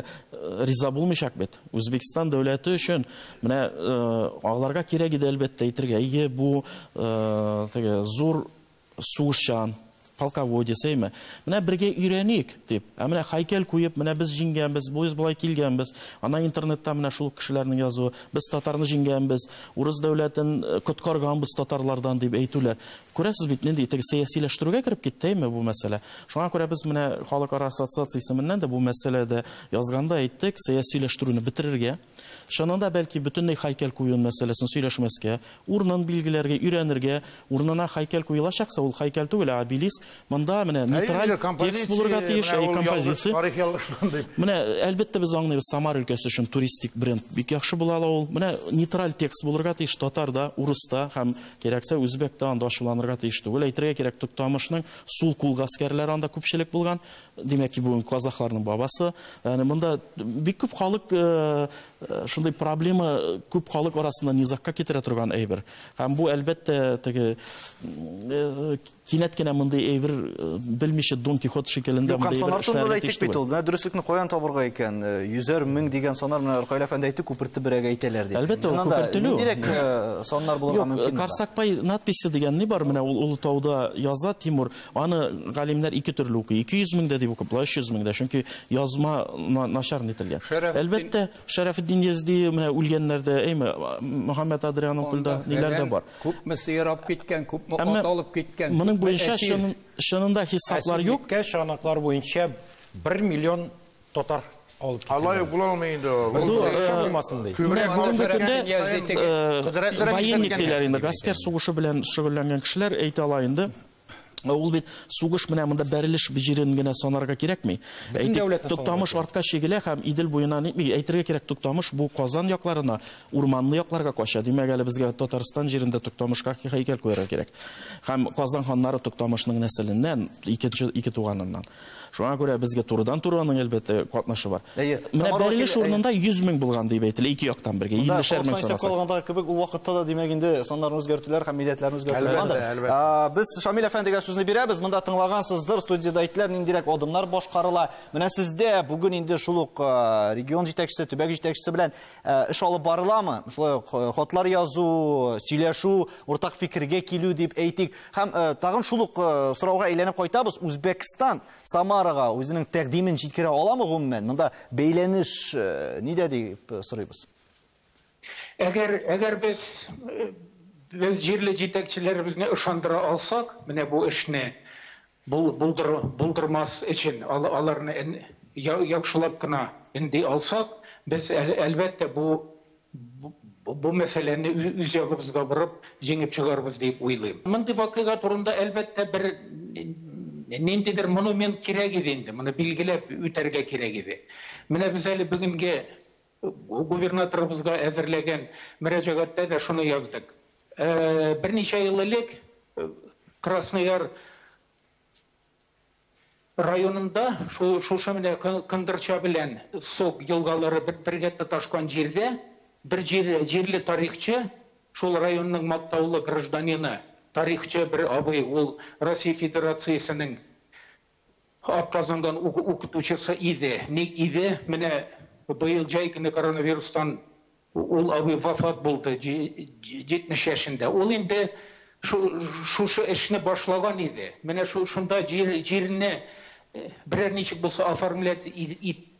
риза булмыйчак бит. Үзбекстан дәүләте өчен менә аларга кирәк иде әлбәттә әйтергә. Әйе, бу теге зур сугышчан полководец, әйме? Менә бергә өйрәник дип. Ә менә һәйкәл куеп, менә без җиңгәнбез, без болай килгәнбез. Ана интернетта менә шул кешеләрнең язуы, без татарны җиңгәнбез, урыс дәүләтен коткарганбыз татарлардан дип әйтүләр. Күрәсез бит, нинди теге сәясиләштерүгә кереп китте, әйме бу мәсьәлә. Шуңа күрә без менә халыкара ассоциация исеменнән дә бу мәсьәләдә язганда әйттек, сәясиләштерүне бетерергә. Чынында бәлки бөтенләй һәйкәл кую мәсьәләсен сөйләшмәскә, урынын билгеләргә, өйрәнергә, урынына һәйкәл куелачакса, ул һәйкәл түгел, ә обелиск. Монда менә нейтраль текст булырга тиеш, әй композиция. Менә әлбәттә без аңлыйбыз, Самара өлкәсе өчен туристик бренд бик яхшы була ала ул. Менә нейтраль текст булырга тиеш, татарда, урыста һәм кирәксә үзбәктә анда ачуланырга тиеш түгел. Әйтергә кирәк, Туктамышның сул кул гаскәрләре анда күпчелек булган. Димәк ки, бүген казахларның бабасы. Ягъни монда бик күп халык шундый проблема күп халык арасында низагка китерә торган әйбер. Һәм бу әлбәттә теге кинәт кенә мондый әйбер белмичә Дон Кихот шикеллендә мондый әйбер эшләргә тиеш түгел. Менә дөреслекне каян табырга икән? Йөзәр мең дигән саннар менә Ркаил әфәнде әйтте, күпертебрәк әйтәләр дип. Әлбәттә, ул күпертелү. Ниндирәк саннар булырга мөмкин? Карсакбай надписе дигән ни бар? Менә ул Олы тауда яза Тимур. Аны галимнәр ике төрле укый. 200 мең дә дип укып, 300 мең дә. Чөнки язма начар нителгән. Әлбәттә, Шәрәфетдин Язди менә үлгәннәрдә, әйме, Мөхәммәд Адрианопольдә ниләр дә бар. Күпме сыер алып киткән, күпме ат алып киткән. Моның буенча Чынында хисаплар юк. Чыганаклар буенча 1 миллион татар алып кителгән. Алай була алмый инде. Бүгенге көндә военник диләр инде, гаскәр сугышы белән шөгыльләнгән кешеләр әйтә ала инде. Ул бит сугыш менә монда бәрелеш җирен генә санарга кирәкми. Туктамыш артка чигелә һәм Идел буена нитми. Әйтергә кирәк, Туктамыш бу Казан якларына, урманлы якларга кача. Димәк, әле безгә Татарстан җирендә Туктамышка һәйкәл куярга кирәк. Һәм Казан ханнары Туктамышның нәселеннән, ике туганыннан. Шуңа күрә безгә турыдан-туры аның әлбәттә катнашы бар. Менә бәрелеш урынында 100 мең булган дип әйтелә, ике яктан бергә. 50 мең санасак. Калгандагы кебек ул вакытта да димәк инде саннарны үзгәртүләр һәм милләтләрне үзгәртүләр. Без Шамил әфәндегә сүзне бирәбез. Монда тыңлагансыздыр, студияда әйттеләр, ниндирәк адымнар башкарыла. Менә сездә бүген инде шул ук регион җитәкчесе, төбәк җитәкчесе белән эш алып барыламы? Шулай ук хатлар язу, сөйләшү, уртак фикергә килү дип әйтик. Һәм тагын шул ук сорауга әйләнеп кайтабыз. Үзбәкстан Самарага үзенең тәкъдимен җиткерә аламы гомумән? Монда бәйләнеш нидә дип сорыйбыз? Әгәр без җирле җитәкчеләребезне ышандыра алсак, менә бу эшне булдырмас өчен аларны яхшылап кына инде алсак, без әлбәттә бу мәсьәләне үз ягыбызга борып җиңеп чыгарбыз дип уйлыйм. Мондый вакыйга турында әлбәттә бер ниндидер монумент кирәк иде инде, моны билгеләп үтәргә кирәк иде. Менә без әле бүгенге губернаторыбызга әзерләгән мөрәҗәгатьтә дә шуны яздык. Берничә ел элек Краснояр районында шушы менә Кындырча белән Сок елгалары бергә тоташкан җирдә бер җирле тарихчы, шул районның мактаулы гражданины, тарихчы бер абый, ул Россия Федерациясенең атказанган укытучысы иде. Ник иде? Менә быел җәй көне коронавирустан ул абый вафат булды 70 яшендә. Ул инде шушы эшне башлаган иде. Менә шунда җирне берәр ничек булса оформлять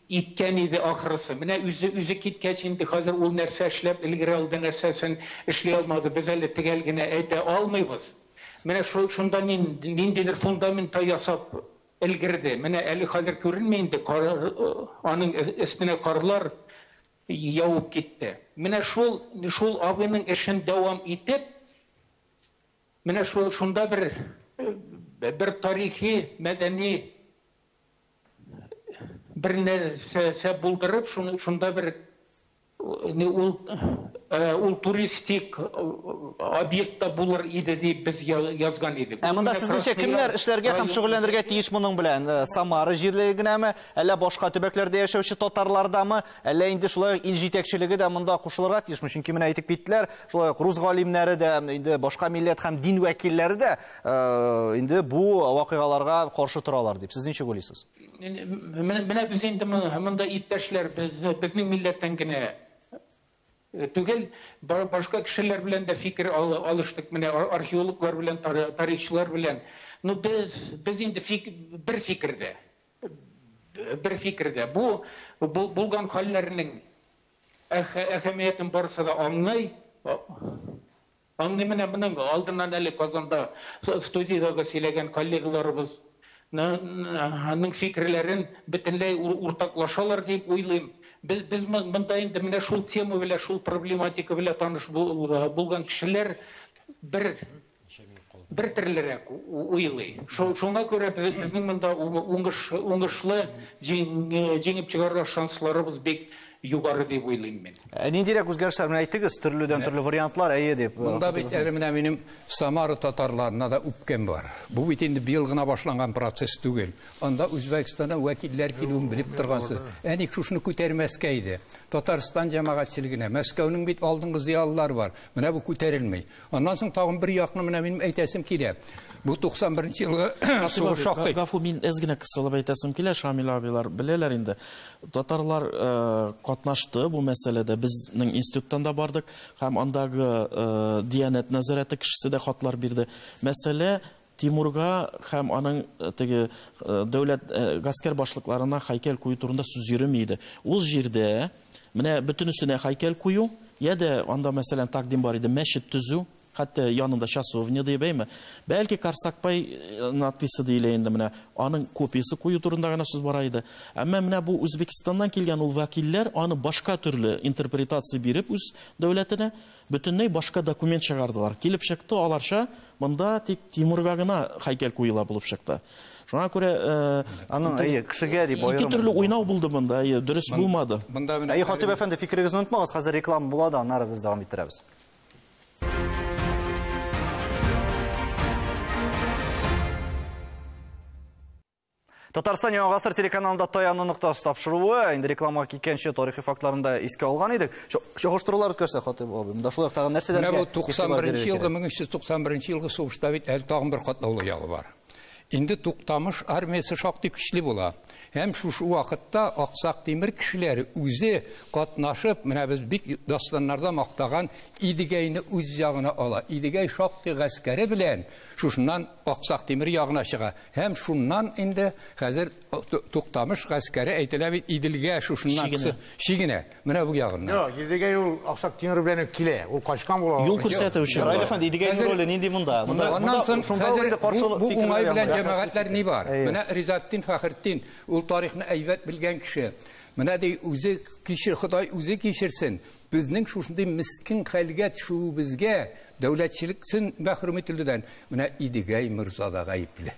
иткән иде ахрысы. Менә үзе киткәч инде хәзер ул нәрсә эшләп өлгерә алды, нәрсәсен эшли алмады, без әле төгәл генә әйтә алмыйбыз. Менә шунда ниндидер фундамент ясап өлгерде. Менә әле хәзер күренми инде, аның өстенә карлар явып китте. Менә шул абыйның эшен дәвам итеп, менә шунда бер тарихи, мәдәни бер нәрсә булдырып, шунда бер ул туристик объектта булыр иде дип без язган идек. Ә монда сезнеңчә кемнәр эшләргә һәм шөгыльләнергә тиеш моның белән? Самара җирлеге генәме, әллә башка төбәкләрдә яшәүче татарлардамы, әллә инде шулай ук ил җитәкчелеге дә монда кушылырга тиешме? Чөнки менә әйтеп киттеләр, шулай ук рус галимнәре дә, инде башка милләт һәм дин вәкилләре дә инде бу вакыйгаларга каршы торалар дип. Сез ничек уйлыйсыз? Менә без инде монда иптәшләр, безнең милләттән генә түгел, башка кешеләр белән дә фикер алыштык, менә археологлар белән, тарихчылар белән. Ну без инде бер фикердә. Бер фикердә. Бу булган хәлләрнең әһәмиятен барысы да аңлый. Аңлый. Менә моның алдыннан әле Казанда студиядәге сөйләгән коллегаларыбыз аның фикерләрен бөтенләй уртаклашалар дип уйлыйм. Без монда инде менә шул тема белән, шул проблематика белән таныш булган кешеләр бер төрлерәк уйлый. Шуңа күрә безнең монда уңышлы җиңеп чыгарга шансларыбыз бик югары дип уйлыйм мин. Ниндирәк үзгәрешләр менә әйттегез, төрледән төрле вариантлар, әйе дип. Монда бит әле менә минем Самара татарларына да үпкәм бар. Бу бит инде быел гына башланган процесс түгел. Анда Үзбәкстаннан вәкилләр килүен белеп торгансыз. Ә ник шушыны күтәрмәскә иде? Татарстан җәмәгатьчелегенә, Мәскәүнең бит алдынгы зыялылары бар. Менә бу күтәрелми. Аннан соң тагын бер якны менә минем әйтәсем килә. Бу 91 елгы сугыш шактый. Гафу, мин әз генә кысылып әйтәсем килә, Шамил абыйлар беләләр инде. Татарлар катнашты бу мәсьәләдә. Безнең институттан да бардык һәм андагы Диянәт нәзарәте кешесе дә хатлар бирде. Мәсьәлә Тимурга һәм аның теге дәүләт гаскәр башлыкларына һәйкәл кую турында сүз йөрми иде. Ул җирдә менә бөтенесенә һәйкәл кую, я дә анда мәсәлән тәкъдим бар иде, мәчет төзү. Хәтта янында часовня дип әйме. Бәлки Карсакбай надписе диелә инде менә, аның копиясе кую турында гына сүз бара иде. Әмма менә бу Үзбекстаннан килгән ул вәкилләр аны башка төрле интерпретация биреп үз дәүләтенә бөтенләй башка документ чыгардылар. Килеп чыкты аларча, монда тик Тимурга гына һәйкәл куела булып чыкты. Шуңа күрә аның әйе, кешегә дип аерым. Ике төрле уйнау булды монда, әйе, дөрес булмады. Әйе, Хатип әфәнде, фикерегезне онытмагыз, хәзер реклама була да, аннары без дәвам иттерәбез. Татарстан Яңа Гасыр телеканалында Таяну ноктасы тапшыруы, инде рекламага киткәнче тарихи фактларын да искә алган идек. Чагыштырулар үткәрсә, Хатип абый, монда шулай ук тагын нәрсәләргә Менә бу 91 елгы, 1391 елгы сугышта бит әле тагын бер катлаулы ягы бар. Инде Туктамыш армиясе шактый көчле була. Һәм шушы вакытта Аксак Тимер кешеләре үзе катнашып, менә без бик дастаннарда мактаган Идегәйне үз ягына ала. Идегәй шактый гаскәре белән шушыннан Аксак Тимер ягына чыга. Һәм шуннан инде хәзер Туктамыш гаскәре әйтелә бит Иделгә шушыннан чигенә. Менә бу ягыннан. Юк, Идегәй ул Аксак Тимер белән килә. Ул качкан була. Юл күрсәтүче. Раил әфәнде, Идегәйнең роле нинди монда? Монда шунда инде каршылык бу уңай белән җәмәгатьләр ни бар? Менә Ризатдин Фәхретдин, ул тарихны әйбәт белгән кеше. Менә ди үзе кичер, Ходай үзе кичерсен. Безнең шушындый мискин хәлгә төшүебезгә дәүләтчелектән мәхрүм ителүдән менә Идегәй мирза да гаепле.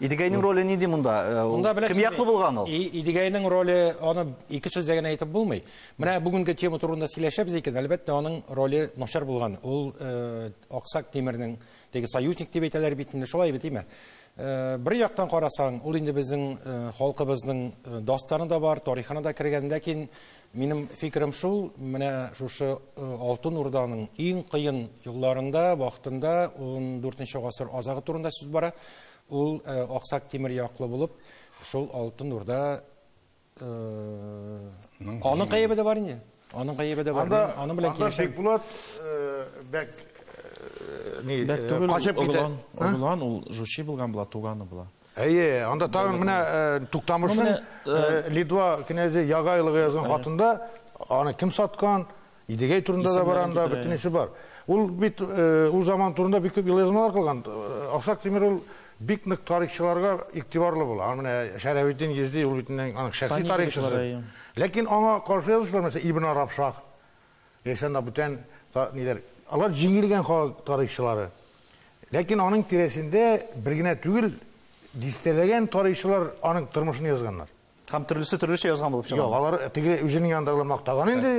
Идегәйнең роле нинди монда? Кем яклы булган ул? Идегәйнең роле, аны ике сүздә генә әйтеп булмый. Менә бүгенге тема турында сөйләшәбез икән, әлбәттә, аның роле начар булган. Ул Аксак Тимернең теге союзник дип әйтәләр бит инде, шулай бит, димме? Бер яктан карасаң, ул инде безнең халкыбызның дастаны да бар, тарихына да кергән, ләкин минем фикерем шул, менә шушы Алтын Урданың иң кыен елларында, вакытында 14 гасыр азагы турында сүз бара. Ул Аксак Тимер яклы булып, шул Алтын Урда аның гаебе дә бар инде. Аның гаебе дә бар. Аның белән килешәм. Анда Бекбулат бәк ни качып китә. Оглан ул Жучи булган була, туганы була. Әйе, анда тагын менә Туктамышның Литва князе Ягайлыга язган хатында аны кем саткан, Идегәй турында да бар, анда бөтенесе бар. Ул бит ул заман турында бик күп язмалар кылган. Аксак Тимер ул бик нык тарихчыларга игътибарлы була. Аны менә Шәрәфетдин Езди ул бит аның шәхси тарихчысы. Ләкин аңа каршы язучылар, мәсәлән, Ибн Арабшах, яисә бүтән ниләр, алар җиңелгән халык тарихчылары. Ләкин аның тирәсендә бер генә түгел, дистәләгән тарихчылар аның тормышын язганнар. Һәм төрлесе төрлечә язган булып чыга. Юк, алар теге үзенең янындагылар мактаган инде,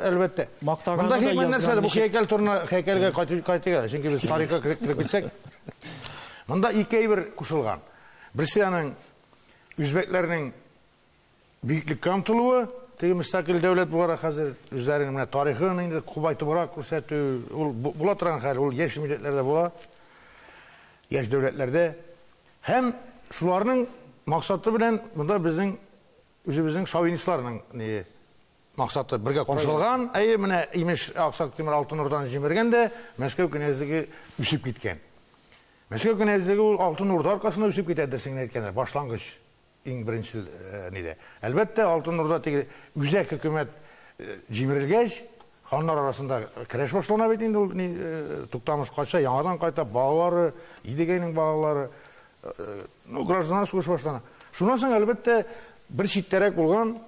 әлбәттә. Мактаганы да язган. Нәрсә бу һәйкәл турына, һәйкәлгә кайтыйк әле, чөнки без тарихка кереп китсәк. Монда ике әйбер кушылган. Берсе аның үзбәкләрнең бөеклеккә омтылуы, теге мөстәкыйль дәүләт буларак хәзер үзләренең менә тарихын инде кубайтыбрак күрсәтү, ул була торган хәл, ул яшь милләтләрдә була, яшь дәүләтләрдә. Һәм шуларның максаты белән монда безнең үзебезнең шовинистларның ни максаты бергә кушылган. Әйе, менә имеш Аксак Тимер Алтын Урданы җимергән дә, Мәскәү князьлеге үсеп киткән. Мәскәү князьлеге ул Алтын Урда аркасында үсеп китә дерсең әйткәндә, башлангыч иң беренче нидә. Әлбәттә, Алтын Урда теге үзәк хөкүмәт җимерелгәч, ханнар арасында көрәш башлана бит инде ул, Туктамыш кача, яңадан кайта, балалары, Идегәйнең балалары, ну, гражданнар сугыш башлана. Шуннан соң, әлбәттә, бер читтәрәк булган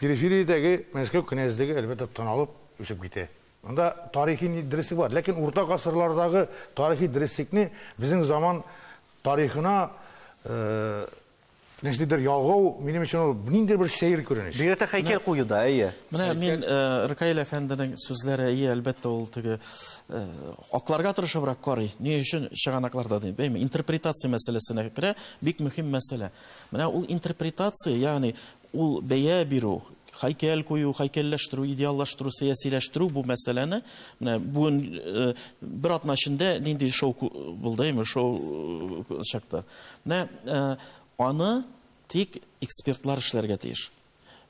перифериядәге Мәскәү князьлеге әлбәттә тын алып үсеп китә. Монда тарихи дөреслек бар, ләкин урта гасырлардагы тарихи дөреслекне безнең заман тарихына нәрсәдер ялгау, минем өчен ул ниндидер бер сәер күренеш. Бигрәк тә һәйкәл куюда, әйе. Менә мин Ркаил әфәнденең сүзләре, әйе, әлбәттә, ул теге акларга тырышыбрак карый. Ни өчен чыганакларда дип, әйме, интерпретация мәсьәләсенә керә, бик мөһим мәсьәлә. Менә ул интерпретация, ягъни ул бәя бирү, һәйкәл кую, һәйкәлләштерү, идеаллаштыру, сәясиләштерү бу мәсьәләне менә бүген бер атна эчендә нинди шоу булды, әйме, шоу чыкты. Менә аны тик экспертлар эшләргә тиеш.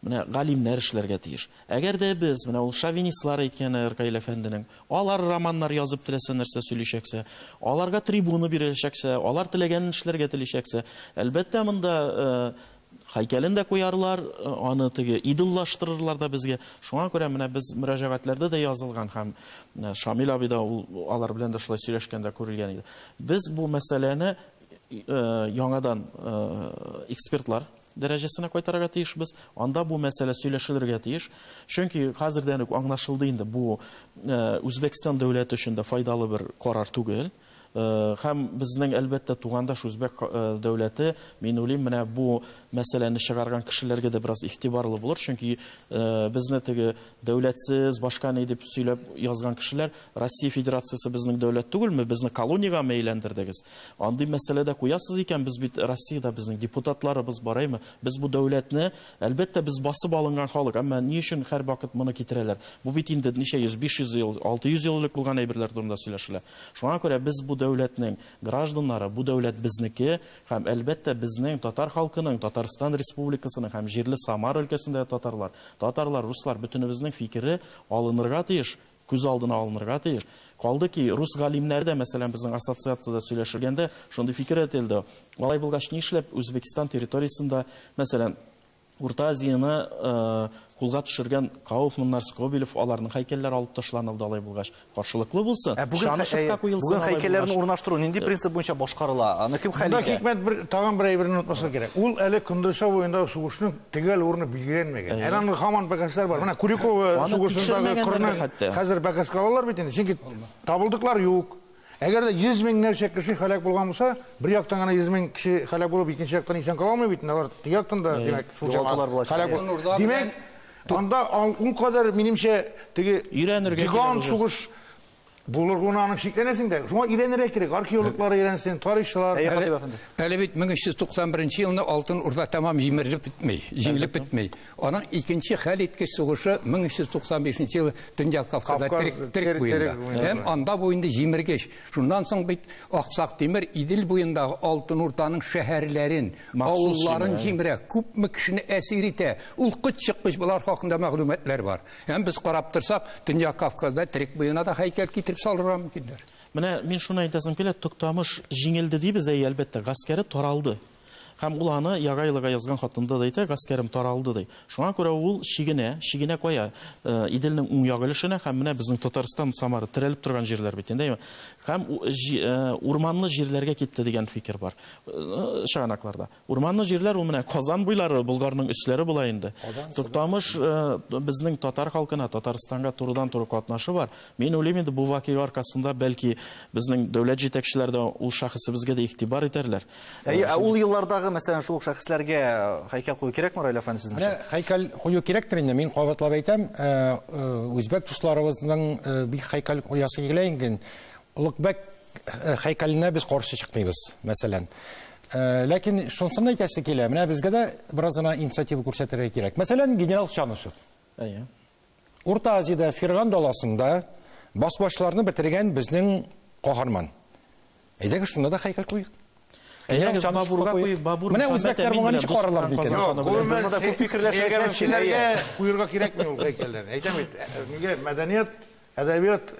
Менә галимнәр эшләргә тиеш. Әгәр дә без, менә ул шовинистлар әйткән Ркаил әфәнденең, алар романнар язып теләсә нәрсә сөйләшәксә, аларга трибуна биреләчәксә, алар теләгәнен эшләргә теләчәксә, әлбәттә, монда Һәйкәлен дә куярлар, аны теге идоллаштырырлар да безгә. Шуңа күрә менә без мөрәҗәгатьләрдә дә язылган һәм Шамил абый да ул алар белән дә шулай сөйләшкәндә күрелгән иде. Без бу мәсьәләне яңадан экспертлар дәрәҗәсенә кайтарырга тиешбез. Анда бу мәсьәлә сөйләшелергә тиеш. Чөнки хәзердән үк аңлашылды инде, бу Үзбәкстан дәүләте өчен дә файдалы бер карар түгел. Һәм безнең әлбәттә тугандаш үзбәк дәүләте, мин уйлыйм, менә бу мәсьәләне чыгарган кешеләргә дә бераз игътибарлы булыр, чөнки безне теге дәүләтсез, башка ни дип сөйләп язган кешеләр, Россия Федерациясе безнең дәүләт түгелме, безне колониягә әйләндердегез. Андый мәсьәләдә куясыз икән, без бит Россиядә безнең депутатларыбыз бар, әйме? Без бу дәүләтне, әлбәттә, без басып алынган халык, әмма ни өчен һәрвакыт моны китерәләр? Бу бит инде ничә йөз, 500 ел, 600 ел элек булган әйберләр турында сөйләшелә. Шуңа күрә без бу дәүләтнең гражданнары, бу дәүләт безнеке һәм әлбәттә безнең татар халкының, Татарстан Республикасының һәм җирле Самара өлкәсендә татарлар, татарлар, руслар бөтенебезнең фикере алынырга тиеш, күз алдына алынырга тиеш. Калды ки, рус галимнәре дә, мәсәлән, безнең ассоциацияда сөйләшелгәндә шундый фикер әйтелде. Алай булгач, нишләп Үзбәкстан территориясендә, мәсәлән, Урта Азияны кулга төшергән Кауфманнар, Скобелев, аларның һәйкәлләре алып ташланылды, алай булгач, каршылыклы булсын. Шанышевка куелсын. Бүген һәйкәлләрне урнаштыру нинди принцип буенча башкарыла? Аны кем хәл итә? Хикмәт бер тагын бер әйберне онытмаска кирәк. Ул әле Кондырча буенда сугышның төгәл урыны билгеләнмәгән. Әле аның һаман бәхәсләр бар. Менә Куликово сугышындагы кырны хәзер бәхәскә алалар бит инде. Чөнки табылдыклар юк. Әгәр дә 100 меңнәрчә кеше һәлак булган булса, бер яктан гына 100 мең кеше һәлак булып, икенче яктан исән кала алмый бит. Алар теге яктан да, димәк, шул һәлак булды. Димәк, анда ул кадәр минемчә теге гигант сугыш булыр аның шикләнәсең дә. Шуңа өйрәнергә кирәк. Археологлар өйрәнсен, тарихчылар. Әле бит 1391 елны Алтын Урда тәмам җимерелеп бетми, җиңелеп бетми. Аның икенче хәл иткеч сугышы 1395 ел Төньяк Кавказда Терек буенда. Һәм анда бу инде җимергеч. Шуннан соң бит Аксак Тимер Идел буендагы Алтын Урданың шәһәрләрен, авылларын җимерә, күпме кешене әсир итә. Ул кыт чыккыч болар хакында мәгълүматлар бар. Һәм без карап торсак, Төньяк Кавказда Терек буена да һәйкәл китереп салырга мөмкиннәр. Менә мин шуны әйтәсем килә, Туктамыш җиңелде дибез, әй, әлбәттә, гаскәре таралды. Һәм ул аны Ягайлыга язган хатында да әйтә, гаскәрем таралды ди. Шуңа күрә ул шигенә, шигенә кая, Иделнең уң ягы өлешенә һәм менә безнең Татарстан, Самара терәлеп торган җирләр бит инде, әйме? Һәм урманлы җирләргә китте дигән фикер бар. Чыганакларда. Урманлы җирләр ул менә Казан буйлары, Болгарның өсләре була инде. Туктамыш безнең татар халкына, Татарстанга турыдан-туры катнашы бар. Мин уйлыйм инде бу вакыйга аркасында бәлки безнең дәүләт җитәкчеләре дә ул шәхесебезгә дә игътибар итәрләр. Ә ул еллардагы, мәсәлән, шул ук шәхесләргә һәйкәл кую кирәкме, Раил әфәнде, сезнеңчә? Менә һәйкәл кую кирәктер инде. Мин кабатлап әйтәм, үзбәк дусларыбызның бик һәйкәл куясы килә инде. Улукбәк һәйкәленә без каршы чыкмыйбыз, мәсәлән. Ләкин шунысын әйтәсе килә, менә безгә дә бераз гына инициатива күрсәтергә кирәк. Мәсәлән, генерал Чанышев. Әйе. Урта Азиядә Ферган даласында басмачларны бетергән безнең каһарман. Әйдәгез шунда да һәйкәл куйык. Әйдәгез Бабурга куйык, Бабур Менә үзбәкләр моңа ничек карарлар микән? Монда күп фикерләшергә мөмкин. Куерга кирәкми ул һәйкәлләрне. Әйтәм бит, нигә мәдәният, әдәбият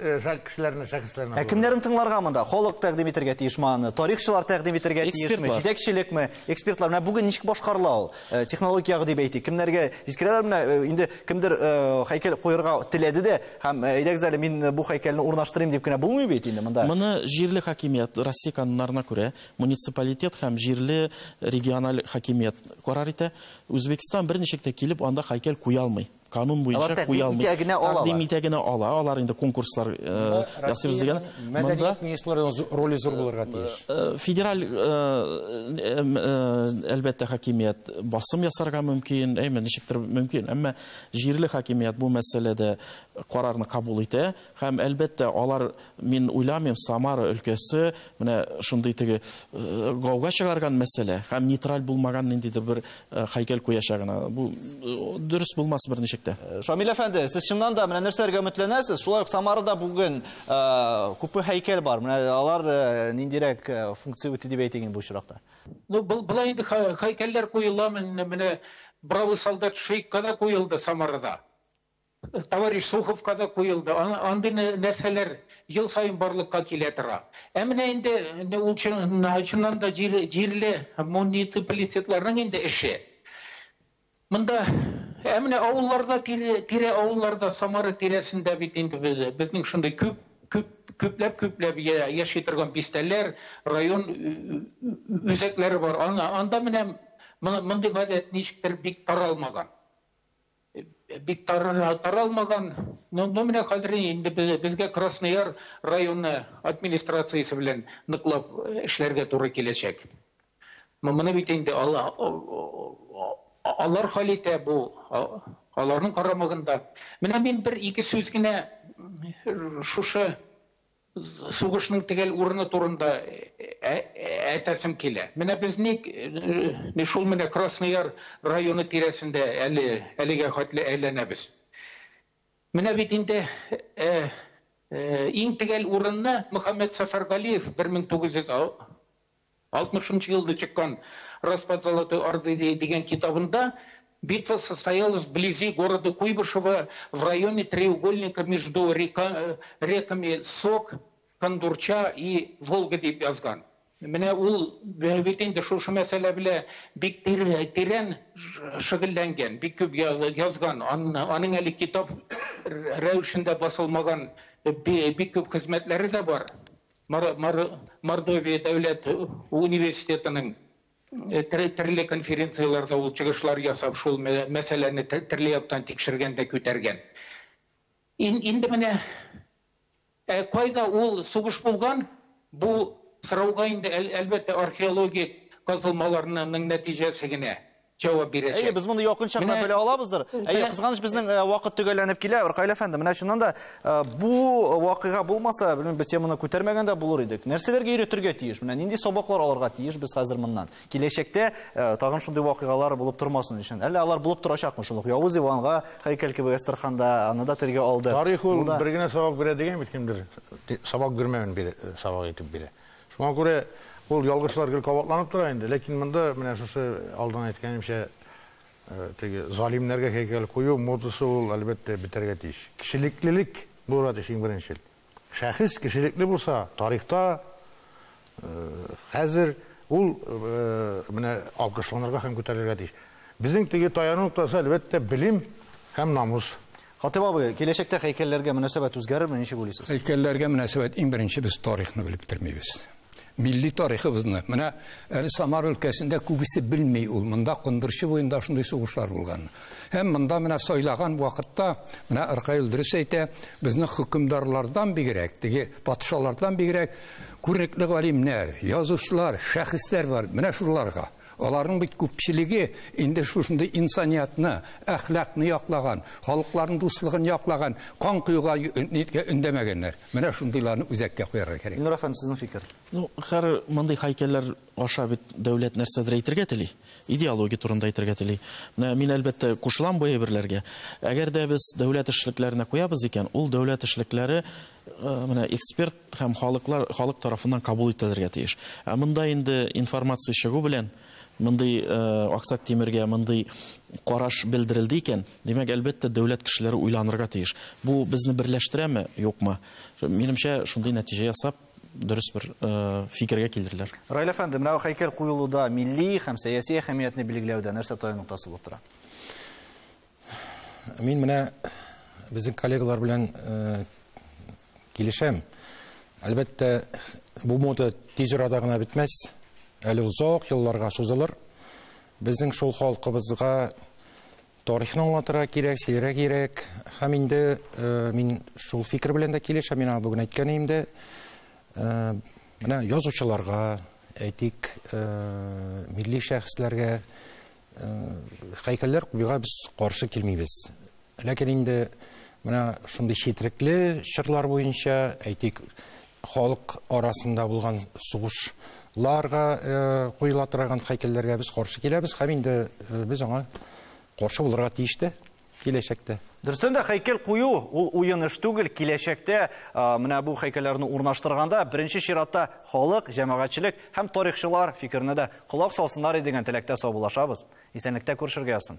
кешеләрне, шәхесләрне. Ә кемнәрен тыңларга монда? Халык тәкъдим итәргә тиешме аны? Тарихчылар тәкъдим итәргә тиешме? Җитәкчелекме? Экспертлар. Менә бүген ничек башкарыла ул? Технология ягы дип әйтик. Кемнәргә җиткерәләр менә инде кемдер һәйкәл куярга теләде дә һәм әйдәгез әле мин бу һәйкәлне урнаштырыйм дип кенә булмый бит инде монда. Моны җирле хакимият Россия кануннарына күрә муниципалитет һәм җирле региональ хакимият карар итә. Үзбәкстан берничек тә килеп анда һәйкәл куя алмый. Канун буенча куя алмый. Тәкъдим итә генә ала. Алар инде конкурслар ясыйбыз дигән. Мәдәният министрлыгының роле зур булырга тиеш. Федераль әлбәттә хакимият басым ясарга мөмкин, әйме ничектер мөмкин. Әмма җирле хакимият бу мәсьәләдә карарны кабул итә һәм әлбәттә алар, мин уйламыйм, Самара өлкәсе менә шундый теге гауга чыгарган мәсьәлә һәм нейтраль булмаган ниндидер бер һәйкәл куячагына. Бу дөрес булмас берничек тә. Шамил әфәнде, сез чыннан да менә нәрсәләргә өметләнәсез? Шулай ук Самарада бүген күпме һәйкәл бар. Менә алар ниндирәк функция үти дип әйтик инде бу очракта? Ну, былай инде һәйкәлләр куела, менә бравый солдат Швейкка да куелды Самарада. Товарищ Суховка да куелды. Андый нәрсәләр ел сайын барлыкка килә тора. Ә менә инде ул чыннан да җирле муниципалитетларның инде эше. Монда ә менә авылларда, тирә авылларда, Самара тирәсендә бит инде безнең шундый күп күпләп яши торган бистәләр, район үзәкләре бар. Анда менә мондый гадәт ничектер бик таралмаган. Бик таралмаган. Но менә хәзер инде безгә Краснояр районы администрациясе белән ныклап эшләргә туры киләчәк. Моны бит инде алар хәл итә, бу аларның карамагында. Менә мин бер-ике сүз генә шушы сугышның төгәл урыны турында әйтәсем килә. Менә без ник шул менә Краснояр районы тирәсендә әлегә хәтле әйләнәбез. Менә бит инде иң төгәл урынны Мөхәммәт Сәфәргалиев 1960 елда чыккан «Распад Золотой Орды» дигән китабында: «Битва состоялась вблизи города Куйбышева в районе треугольника между реками Сок, Кондурча и Волга» дип язган. Менә ул бит инде шушы мәсьәлә белән бик тирән шөгыльләнгән, бик күп язган. Аның әле китап рәвешендә басылмаган бик күп хезмәтләре дә бар. Мордовия дәүләт университетының төрле конференцияләрдә ул чыгышлар ясап, шул мәсьәләне төрле яктан тикшергән дә күтәргән. Инде менә кайда ул сугыш булган, бу сорауга инде әлбәттә археологик казылмаларның нәтиҗәсе генә җавап бирәчәк. Әйе, без моны якынча гына белә алабыздыр. Әйе, кызганыч, безнең вакыт төгәлләнеп килә. Ркаил әфәнде, менә чыннан да бу вакыйга булмаса, белмим, без теманы күтәрмәгән дә булыр идек. Нәрсәләргә өйрәтергә тиеш? Менә нинди сабаклар алырга тиеш без хәзер моннан? Киләчәктә тагын шундый вакыйгалар булып тормасын өчен. Әллә алар булып торачакмы шул ук? Явыз Иванга һәйкәл кебек Әстерханда, аны да телгә алды. Тарих ул бер генә сабак бирә дигән бит кемдер. Сабак бирмәвен бирә, сабак итеп бирә. Шуңа күрә ул ялгышлар гел кабатланып тора инде, ләкин монда менә шушы алдан әйткәнемчә, теге залимнәргә һәйкәл кую модасы ул әлбәттә бетәргә тиеш. Кешелеклелек булырга тиеш иң беренчел. Шәхес кешелекле булса, тарихта хәзер ул менә алкышланырга һәм күтәрелергә тиеш. Безнең теге таяну ноктасы әлбәттә белем һәм намус. Хатип абый, киләчәктә һәйкәлләргә мөнәсәбәт үзгәрерме, ничек уйлыйсыз? Һәйкәлләргә мөнәсәбәт иң беренче без тарихны белеп бетермибез. Милли тарихыбызны. Менә әле Самара өлкәсендә күбесе белми ул. Монда Кондырчы буенда шундый сугышлар булган. Һәм монда менә сайлаган вакытта, менә Ркаил дөрес әйтә, безнең хөкемдарлардан бигрәк, теге патшалардан бигрәк күренекле галимнәр, язучылар, шәхесләр бар. Менә шуларга. Аларның бит күпчелеге инде шушындый инсаниятны, әхлакны яклаган, халыкларның дуслыгын яклаган, кан коюга өндәмәгәннәр. Менә шундыйларны үзәккә куярга кирәк. Илнур әфәнде, сезнең фикер? Ну, һәр мондый һәйкәлләр аша бит дәүләт нәрсәдер әйтергә тели, идеология турында әйтергә тели. Менә мин әлбәттә кушылам бу әйберләргә. Әгәр дә без дәүләт эшлекләренә куябыз икән, ул дәүләт эшлекләре менә эксперт һәм халык тарафыннан кабул ителергә тиеш. Ә монда инде информация чыгу белән мондый Аксак Тимергә мондый караш белдерелде икән, димәк, әлбәттә, дәүләт кешеләре уйланырга тиеш. Бу безне берләштерәме, юкмы? Минемчә, шундый нәтиҗә ясап, дөрес бер фикергә килдерләр. Раил әфәнде, менә һәйкәл куелуда милли һәм сәяси әһәмиятне билгеләүдә нәрсә таяну ноктасы булып тора? Мин менә безнең коллегалар белән килешәм. Әлбәттә, бу мода тиз арада гына бетмәс. Әле озак елларга сузылыр. Безнең шул халкыбызга тарихны аңлатырга кирәк, сөйләргә кирәк. Һәм инде мин шул фикер белән дә килешәм. Мин аңа бүген әйткән идем дә. Менә язучыларга, әйтик, милли шәхесләргә һәйкәлләр куюга без каршы килмибез. Ләкин инде менә шундый четерекле чорлар буенча, әйтик, халык арасында булган сугышларга куела торган һәйкәлләргә без каршы киләбез һәм инде без аңа каршы булырга тиеш тә киләчәктә. Дөрестән дә һәйкәл кую ул уен эш түгел. Киләчәктә менә бу һәйкәлләрне урнаштырганда беренче чиратта халык, җәмәгатьчелек һәм тарихчылар фикеренә дә колак салсыннар дигән теләктә саубуллашабыз. Исәнлектә күрешергә язсын.